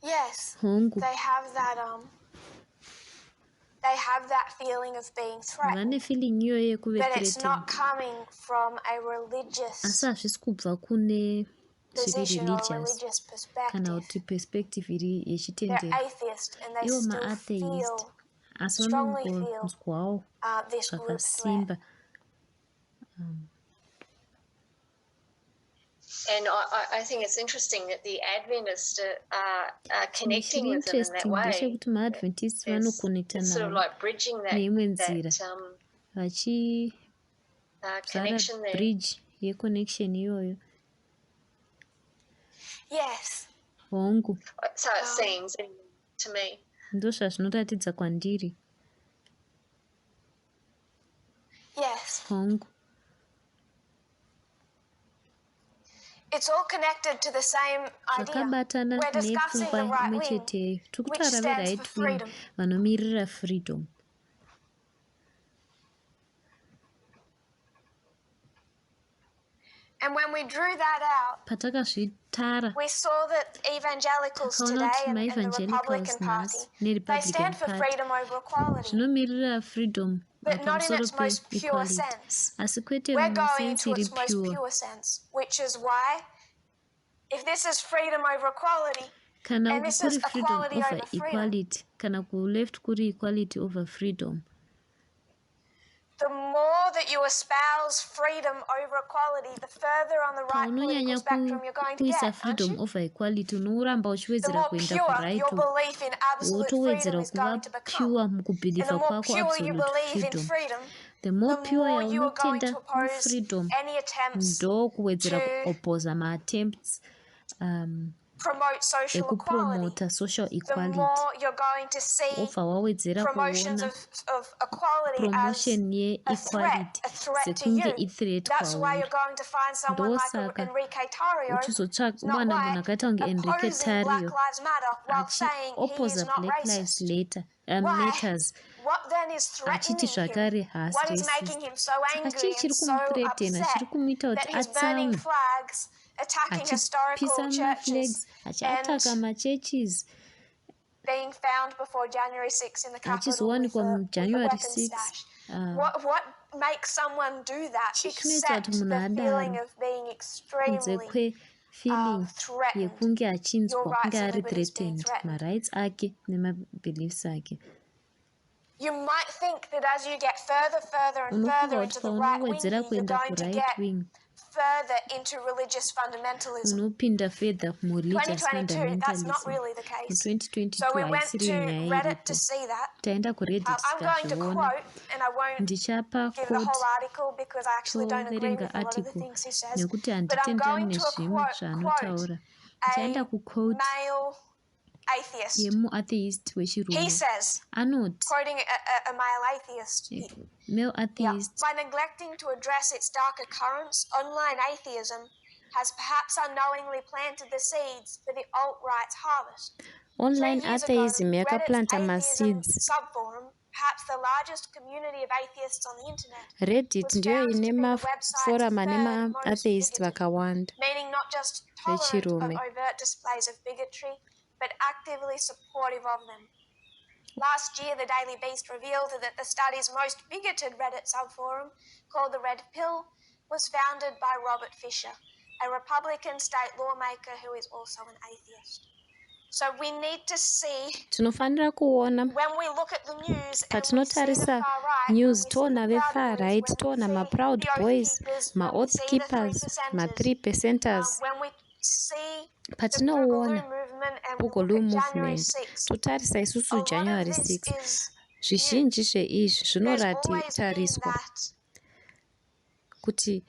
Yes, Hongu, they have that they have that feeling of being vane threatened, feeling iyoyo yekuve but it's not threatened, coming from a asi religious hazvisi kubva kune zviri position or religious religious kana perspective. kuti perspective iri They're yechitendero. atheist and they Ivo still maatheist, feel asi strongly feel vanongonzwawo this group threat. zvakasimba. And I think it's interesting that the Adventists are Chinhu connecting chiri with them in that interesting way. ndechekuti maAdventist There's, vanokonekta it's sort of navo like bridging that neimwe nzira, that vachizara connection there. bridge yeconnection iyoyo. Yes. Hongu, So it seems to me. ndozvazvinoratidza kwandiri. Yes. Hongu, It's all connected to the same idea. zvakabatana We're discussing nepfungwa the right imwe wing, cheteyo. Tiri which kutaura stands veright for wing freedom. vanomirira freedom. And when we drew that out, Patakazvitara, we saw that evangelicals takaona today kuti and the maevangelicals Republican nhasi Party, they neRepublican stand for Party freedom over equality, zvinomirira freedom but not in pamusoro its most pure peequality, sense. asi kwete We're going musense into iri its most pure. pure sense, which is why if this is freedom over equality Kana and uku this kuri is freedom equality over over freedom, equality, kana kuleft kuri equality over freedom, the more that you espouse freedom over equality, the further on the right paunonyanya political spectrum you're going to kuisa get, aren't freedom you? over equality, unoramba The uchiwedzera more kuenda pure kuright your uku, belief in absolute freedom wotowedzera is kuva going to become. pure And the mukubhilivha more kwako pure you absolute believe in freedom. freedom, The more the pure more you are going yaunotenda to oppose mufreedom, any attempts ndokuwedzera to kuoposa maattempts promote social equality. ekupromota social The equality. more you're going to see Wobva wawedzera promotions kuona of equality as promotion a threat, yeequality a threat to sekunge you. ithreat That's why kwauri. you're going to find someone like Ndosaka Enrique Tarrio, who's not uchizowana munhu white, akaita kunge Enrique opposing Black Tarrio Lives Matter while saying he is achioposa not Black Lives racist. Later, Why? Matters What then is achiti threatening him? zvakare haasi What is racist. making him so Saka angry chii chiri and so kumuthreatena, chiri upset kumuita that kuti he's burning atsamwe, flags, attacking historical achipisa churches, maflags, and achiataka machurches, being found before January 6 in the Capitol with achizowanikwa a with a muJanuary weapon 6. stash? What makes someone do that Chii chinoita except kuti munhu the feeling adaro of being kunze extremely kwefeeling threatened, yekunge your achinzwa kunge rights and ari liberties being threatened, threatened? marights ake nemabeliefs ake? Unofunga kuti paunowedzera kuenda kuright wing unopinda further mureligious fundamentalism. Mu2022 haisiri nyaya iripo. Taenda kuReddit tikazviona. Ndichapa quote, toverenga article, nekuti handitenderani nezvimwe zvaanotaura. Ndichaenda kuquote yemuatheist wechirume. Anoti, male atheist, By neglecting to address its darker currents, online atheism has perhaps unknowingly planted the seeds for the alt-right's harvest. Online atheism yakaplanta maseeds. Perhaps the largest community of atheists on the internet, Reddit ndiyo ine maforum ane maatheist vakawanda meaning not just tolerant of vechirume. Overt displays of bigotry, but actively supportive of them. Last year, the Daily Beast revealed that the study's most bigoted Reddit subforum, called the Red Pill, was founded by Robert Fisher, a Republican state lawmaker who is also an atheist. So we need to see Tinofanira kuona when we look at the news and we see the patinotarisa far right, when news, we see toona the vefar Proud Boys, right, when we toona see maProud the Oath Boys, Keepers, when we maOath see the Keepers, 3 percenters, ma3 percenters, when we see the patinoona Boogaloo movement and we look Boogaloo at January movement, 6th, totarisa a isusu lot of January this 6, is new. zvizhinji zveizvi There's always been zvinotariswa that kuti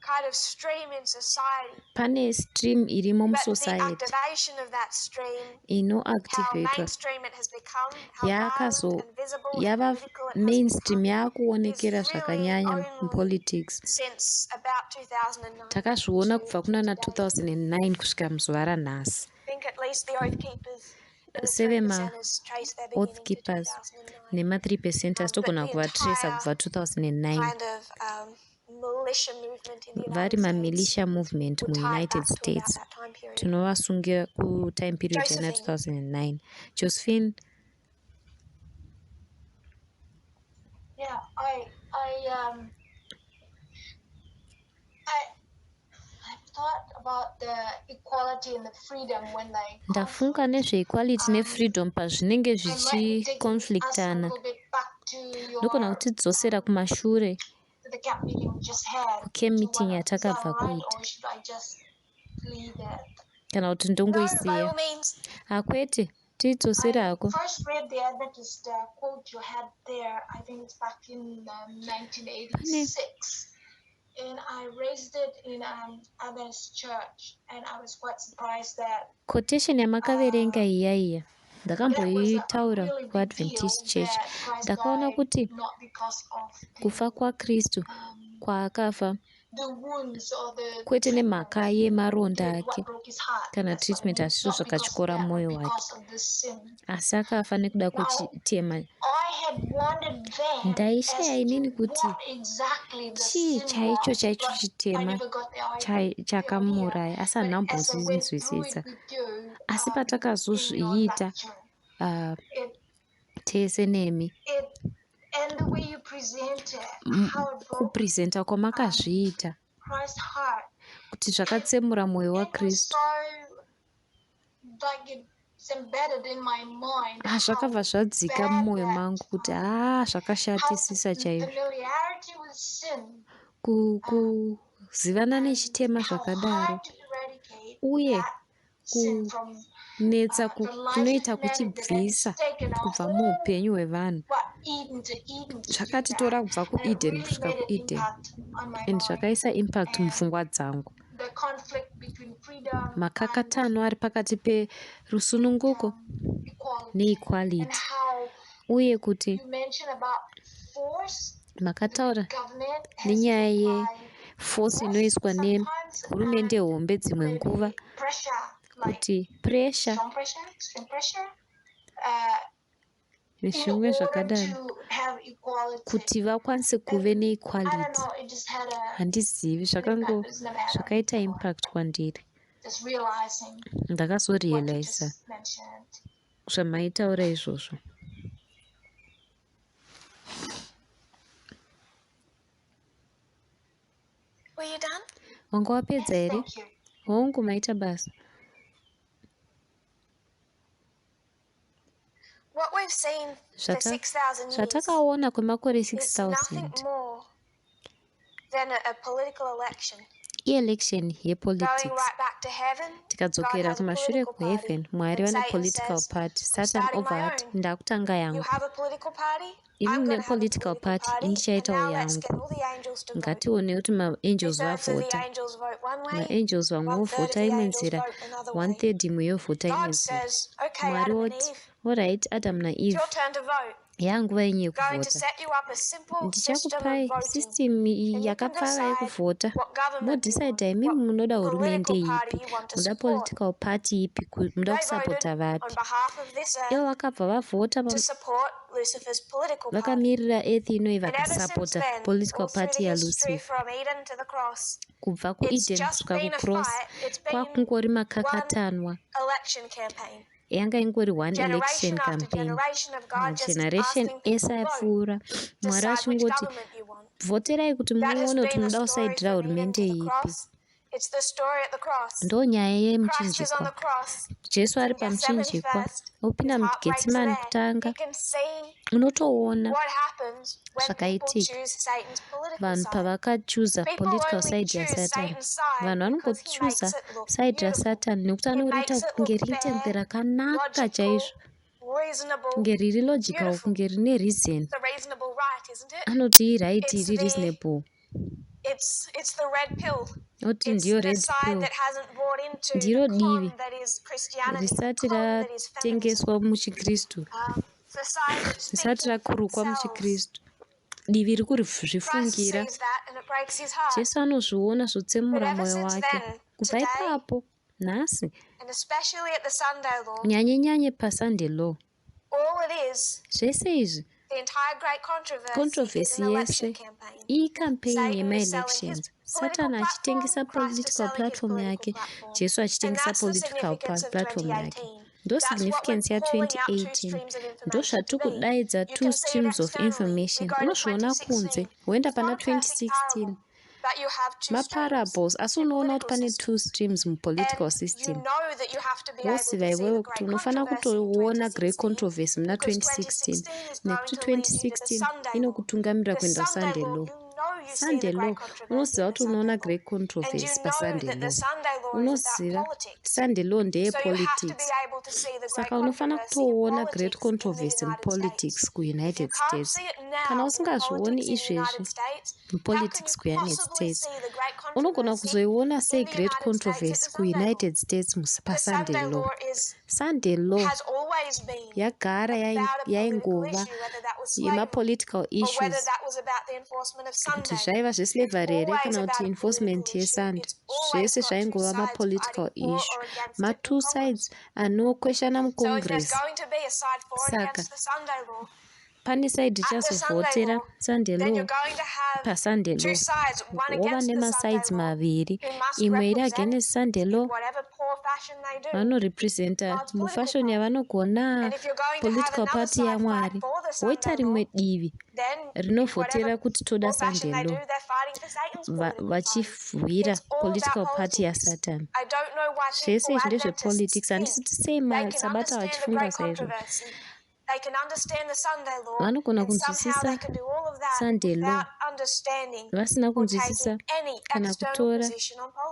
kind of stream in society, pane stream irimo but the musociety activation of that stream, how inoactivatwa, mainstream it has become, how violent yakazo and visible and yava political it has mainstream, become, is yaakuonekera really zvakanyanya only mupolitics. since about 2009 Takazviona to kubva kunana today. 2009 kusvika muzuva ranhasi. I think at least the Oath Keepers and the Seve 3 ma percenters trace their Oath beginning to Keepers 2009. nema3 percenters But the togona kuvatresa entire kubva 2009. kind of militia movement in the Vari United States mamilitia movement would tie it muUnited back to about States, that time period. tinovasungira kutime period yana Josephine. 2009. Josephine. Yeah, I thought about the equality and the freedom when they Ndafunga nezveequality nefreedom pazvinenge I might take us a zvichiconflictana. Little bit back to Ndogona your kutidzosera kumashure to the camp meeting we just had. kucamp Do you meeting wanna, is that yatakabva all right, kuita. or should I just leave it? Kana kuti No, by ndongoisiya? All means. Hakwete, tiidzosere I hako. First read the Adventist quote you had there. I think it's back in Pane 1986. And I raised it in Adventist church, and I was quite surprised that Quotation yamakaverenga iya iya that was a ndakamboitaura really big deal kuAdventist church. that Christ Ndakaona died kuti not because of kufa the kwaKristu kwaakafa the wounds or the kwete nemhaka treatment yemaronda did ake what broke his heart. kana That's what I treatment mean. hazvizvo Not because of zvakatyora that, but mwoyo wake, because of the sin. asi akafa nekuda Now, kwechitema. I had wondered then as Ndaishaya to inini kuti what exactly the chii sin chaicho was, chaicho but I chitema never got the idea. The idea. chakamuuraya, asi handina But as I went through kumbozvinzwisisa. it with you Asi in your patakazozviita lecture, it tese nemi, it and the way you present it, how it broke kupresenta kwamakazviita, Christ's heart, kuti zvakatsemura mwoyo it was waKristu, so like it's embedded in my mind ah how zvakabva zvadzika bad mumwoyo that mangu kuti haa how zvakashatisisa chaizvo familiarity with sin kuzivana and nechitema how zvakadaro hard to eradicate uye that sin from kunetsa the lives kunoita of men that it's kuchibvisa taken our kubva whole muupenyu hwevanhu. what Eden to Eden to do that, Zvakatitora kubva and it kuEden really kusvika made an kuEden impact on my and mind zvakaisa impact and mupfungwa dzangu. The conflict between freedom and Makakatano ari pakati perusununguko equality and neequality how uye kuti you mentioned about force the makataura government has to nenyaya apply yeforce force inoiswa sometimes nehurumende and hombe dzimwe nguva, maybe pressure like kuti pressure strong pressure, extreme pressure, in nezvimwe order zvakadaro to have equality. kuti vakwanise kuve And I don't neequality. know, it just had a Handizivi, an impact zvakango that's never had on zvakaita before. impact kwandiri. Just realizing what you Ndakazorealisa just mentioned. Zvamaitaura izvozvo. Were you done? Wanga wapedza Yes, here? thank you. Hongu, maita basa. Zvatakaona kwemakore 6000 ielection yepolitics. Tikadzokera kumashure kuheaven, Mwari vane political party. Satan obva ati, ndakutanga yangu. Imi mune political party, indichaitawo yangu. Ngatione kuti maangels vavhota. Maangels vamwe vovhota imwe nzira, one third imwe yovhota imwe nzira. Mwari oti, alright, Adam naEve, yanguva yenyu yekuvhota. Ndichakupai system yakapfava yekuvhota. Modhisaidha imimi munoda hurumende ipi, munoda political party ipi, munoda kusapota vapi. Ivo vakabva vavhota vakamirira earth inoyi, vakasapota political party yaLucifer. Kubva kuEden kusvika kucross kwakungori makakatanwa. Yanga ingori one election campaign. Mageneration ese apfuura, Mwari achingoti, vhoterai kuti muone kuti munoda kusaidhira hurumende ipi. Ndo nyaya yemuchinjikwa. Jesu ari pamuchinjikwa, opinda muGetsemani kutanga. Unotoona zvakaitika vanhu pavakachuza political side yaSatan. Vanhu vanongochuza side raSatan nekuti anoriita kunge riite kunge rakanaka chaizvo, kunge riri logical, kunge rine reason. Anoti iright, iri reasonable, oti ndiyo red pill. Ndiro divi risati ratengeswa muchiKristu, risati rakurukwa muchiKristu, divi riri kuzvifungira. Jesu anozviona, zvotsemura mwoyo wake. Kubva ipapo, nhasi, kunyanye-nyanye paSunday law, zvese izvi, controversy yese icampaign yemaelections. Satan achitengesa political platform yake, Jesu achitengesa political platform yake. Ndo significance ya2018. Ndo zvatiri kudaidza two streams of information. Unozviona kunze, woenda pana 2016, maparables, asi unoona kuti pane two streams mupolitical system. Woziva iwewe kuti unofanira kutoona great controversy muna 2016, nekuti 2016 inokutungamirira kuenda kuSunday law. Sunday law, unoziva kuti unoona great controversy paSunday law. Unoziva Sunday law ndeyepolitics, saka unofanira kutoona great controversy mupolitics kuUnited States. Kana usingazvioni izvezvi mupolitics kuUnited States, unogona kuzoiona sei great controversy kuUnited States paSunday law? Sunday law yagara yaingova yemapolitical issues, kuti zvaiva zveslavery here kana kuti enforcement yeSunday, zvese zvaingova mapolitical issue, matwo sides anokweshana muCongress. Saka pane side ichazovhotera Sunday law paSunday law, wova nemasides maviri, imwe iri against Sunday law, vanorepresenta mufashion yavanogona political party yaMwari, woita rimwe divi rinovhotera kuti toda Sunday law, vachirwira political party yaSatan. Zvese izvi ndezvepolitics. Handisi sei masabata vachifunga saizvo. Vanogona kunzwisisa Sunday law vasina kunzwisisa kana kutora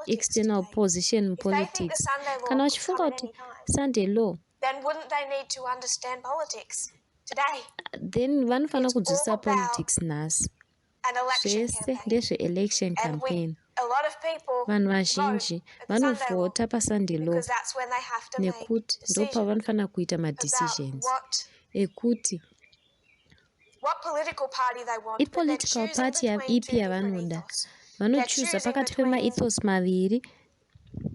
external position mupolitics. Kana vachifunga kuti Sunday law, then vanofanira kunzwisisa politics nhasi. Zvese ndezveelection campaign. Vanhu vazhinji vanovhota paSunday law nekuti ndopavanofanira kuita madecisions ekuti ipolitical party ipi yavanoda. Vanochuza pakati pemaethos maviri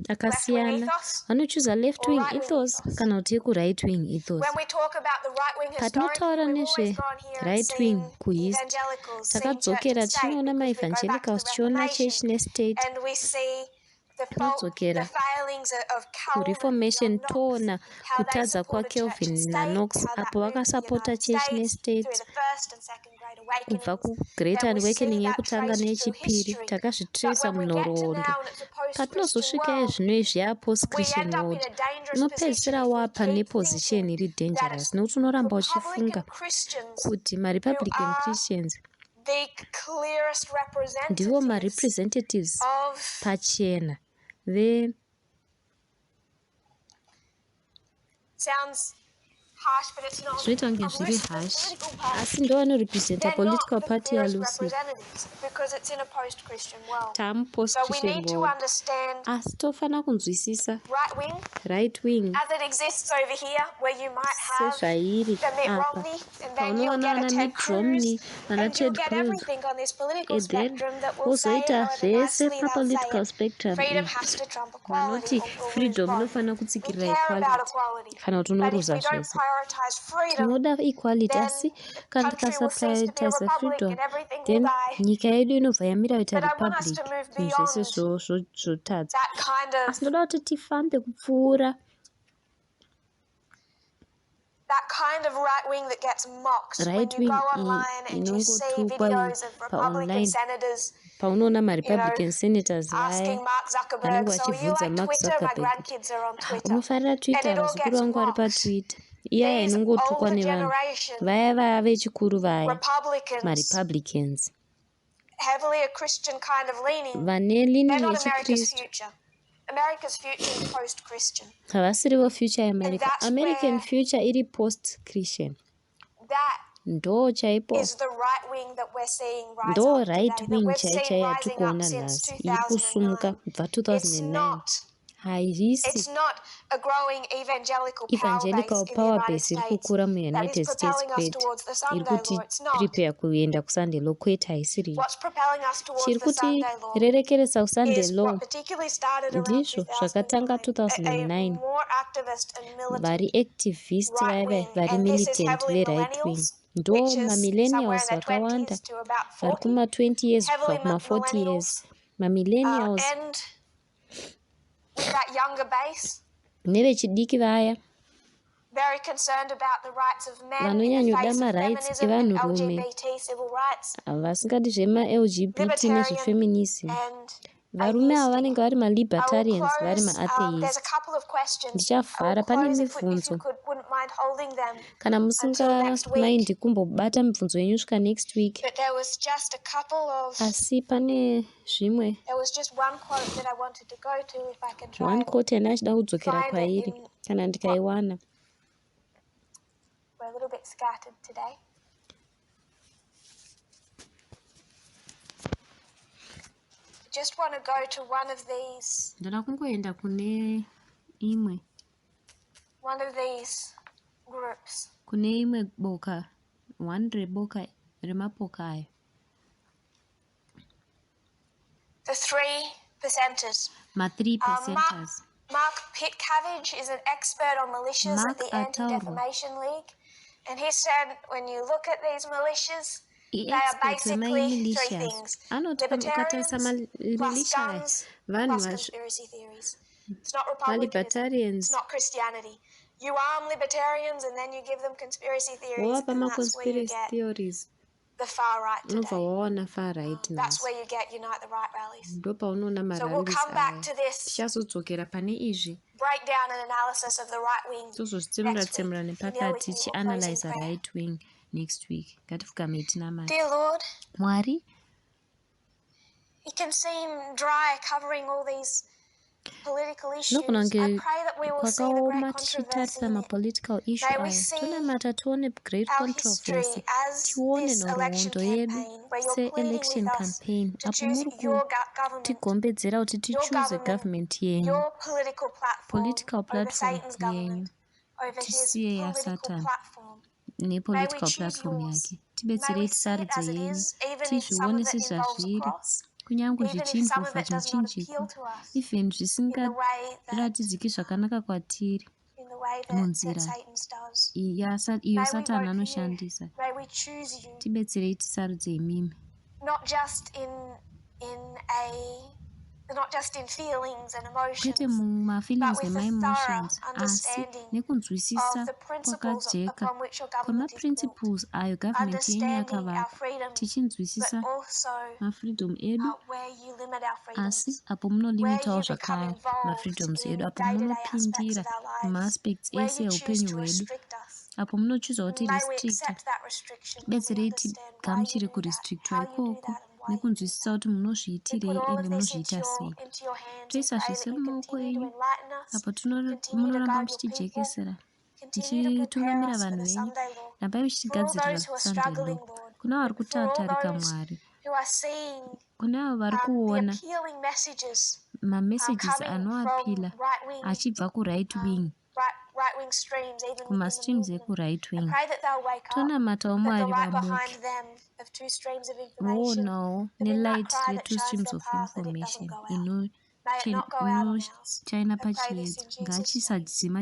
akasiyana. Vanochuza left wing ethos kana kuti yekuright wing ethos. Patinotaura nezveright wing kuhist, takadzokera tichinoona maevangelicals, tichiona church nestate. Tinodzokera kuReformation, toona kutadza kwaCalvin naKnox apo vakasapota church nestate. Kubva kuGreat Awakening yekutanga neyechipiri, takazvitresa munhoroondo. Patinozosvika ezvino izvi yaPost-Christian World, unopedzisira wapa neposition iri dangerous nekuti unoramba uchifunga kuti maRepublican Christians ndivo marepresentatives pachena ve Zvinoita kunge zviri harsh, asi ndovanorepresenta political party yaLucifer. TaamuPost-Christian world. Asi tofanira kunzwisisa right wing sezvairi apa paunoona vana Mitt Romney, vana Ted Cruz, and then wozoita zvese papolitical spectrum iyi vanoti freedom inofanira kutsikirira equality kana kuti unoruza zvese. Tinoda equality asi kana tikasaprioritize freedom then nyika yedu inobva yamira kuita republic zvinhu zvese zvotadza. Asi ndoda kuti tifambe kupfuura right wing iyi inongotukwa iyi paonline paunoona marepublican senators vaya vanenge vachibvunza Mark Zuckerberg kuti ah, unofarira Twitter vazukuru vangu vari paTwitter iyaya inongotukwa nevanhu vaya vaya vechikuru vaya marepublicans vane leaning yechikristu havasirivo future yeAmerica. American future iri post Christian. Ndo chaipo ndo right wing chai chai yatiri kuona nhasi iri kusumuka kubva 2009. Haisi evangelical power base iri kukura muUnited States kwete iri kutiprepare kuenda kuSunday law kwete haisiriyo. Chiri kutirerekeresa kuSunday law ndizvo zvakatanga 2009 vari activist vaya vaya vari militant veright wing ndo mamillennials vakawanda vari kuma20 years kubva kuma40 years mamillennials nevechidiki vaya vanonyanyoda marights evanhurume vasingadi zvemaLGBT nezvefeminism. Varume ava vanenge vari malibertarians vari maatheist. Ndichavhara pane mibvunzo. Kana musingamaindi kumbobata mibvunzo yenyu svika next week. Asi pane zvimwe one quote yandanga achida kudzokera kwairi kana ndikaiwana. Ndoda kungoenda kune imwe kune imwe boka one reboka remapoka ayo. The three percenters. Ma-three percenters. Mark Pitcavage is an expert on militias Mark at the ataurwa. Anti-Defamation League. And he said when you look at these militias, they are I-expert basically three wemamilitias things. anoti ukatarisa Libertarians plus mamilitia aya guns vanhu plus conspiracy theories. It's not republicanism. It's malibertarians not Christianity. You arm libertarians and then you give them conspiracy theories wovapa and that's where you maconspiracy get theories the far right unobva today. wawana far right That's nhasi where you get Unite the Right rallies. ndopaunoona So we'll marallies come back aya to this tichazodzokera pane izvi breakdown and analysis of the right wing next week. tozozvitsemura-tsemura If you kneel nepakati with me, we'll close in tichianalyza prayer. right wing next week ngatifukame tinamate Dear Lord, Mwari it can seem dry covering all these political zvinogona issues. I kunge pray that we will see the great kwakaoma controversy tichitarisa in it. mapolitical issue May we aya see tonamata tione great our controversy history as tione this election nhoroondo yedu campaign where you're pleading with seelection us campaign to apo choose muri your government, kutigombedzera kuti your tichuze government, government yenyu your political platform political over platform Satan's yenyu government, over his tisiye political yasatan platform. May we nepolitical choose platform yours. yake May we tibetserei see it tisarudze as it yenyu is, even if some tizvione of it involves a sezvazviri cross, kunyange even if some of zvichinvolva it does not chimuchinjiko appeal to us even in the way that zvisingaratidziki zvakanaka kwatiri in the way that, that munzira Satan's does. iyo May we Satani vote for you. anoshandisa May we choose you, tibetserei tisarudze imimi not just in a Kwete mumafeelings nemaemotions, asi nekunzwisisa kwakajeka kwemaprinciples ayo government yenyu yakavakwa, tichinzwisisa mafreedom edu, asi apo munolimitawo zvakare mafreedoms edu, apo munopindira mumaaspects ese eupenyu hwedu, apo munochuza kuti restricta, betserei tigamuchire kurestrictwa ikoko nekunzwisisa kuti munozviitirei ende munozviita sei. Toisa zvese mumaoko enyu apo munoramba muchitijekesera, muchitungamira vanhu venyu. Rambai muchitigadzirira Sunday law. Kuna vari kutatarika, Mwari, kune avo vari kuona mamessages anoappeala achibva kuright wing, kumastreams ekuright wing, tonamatawo, Mwari, vamuke voonawo nelight retwo streams of information inoshina pachiedza. Ngachisadzima.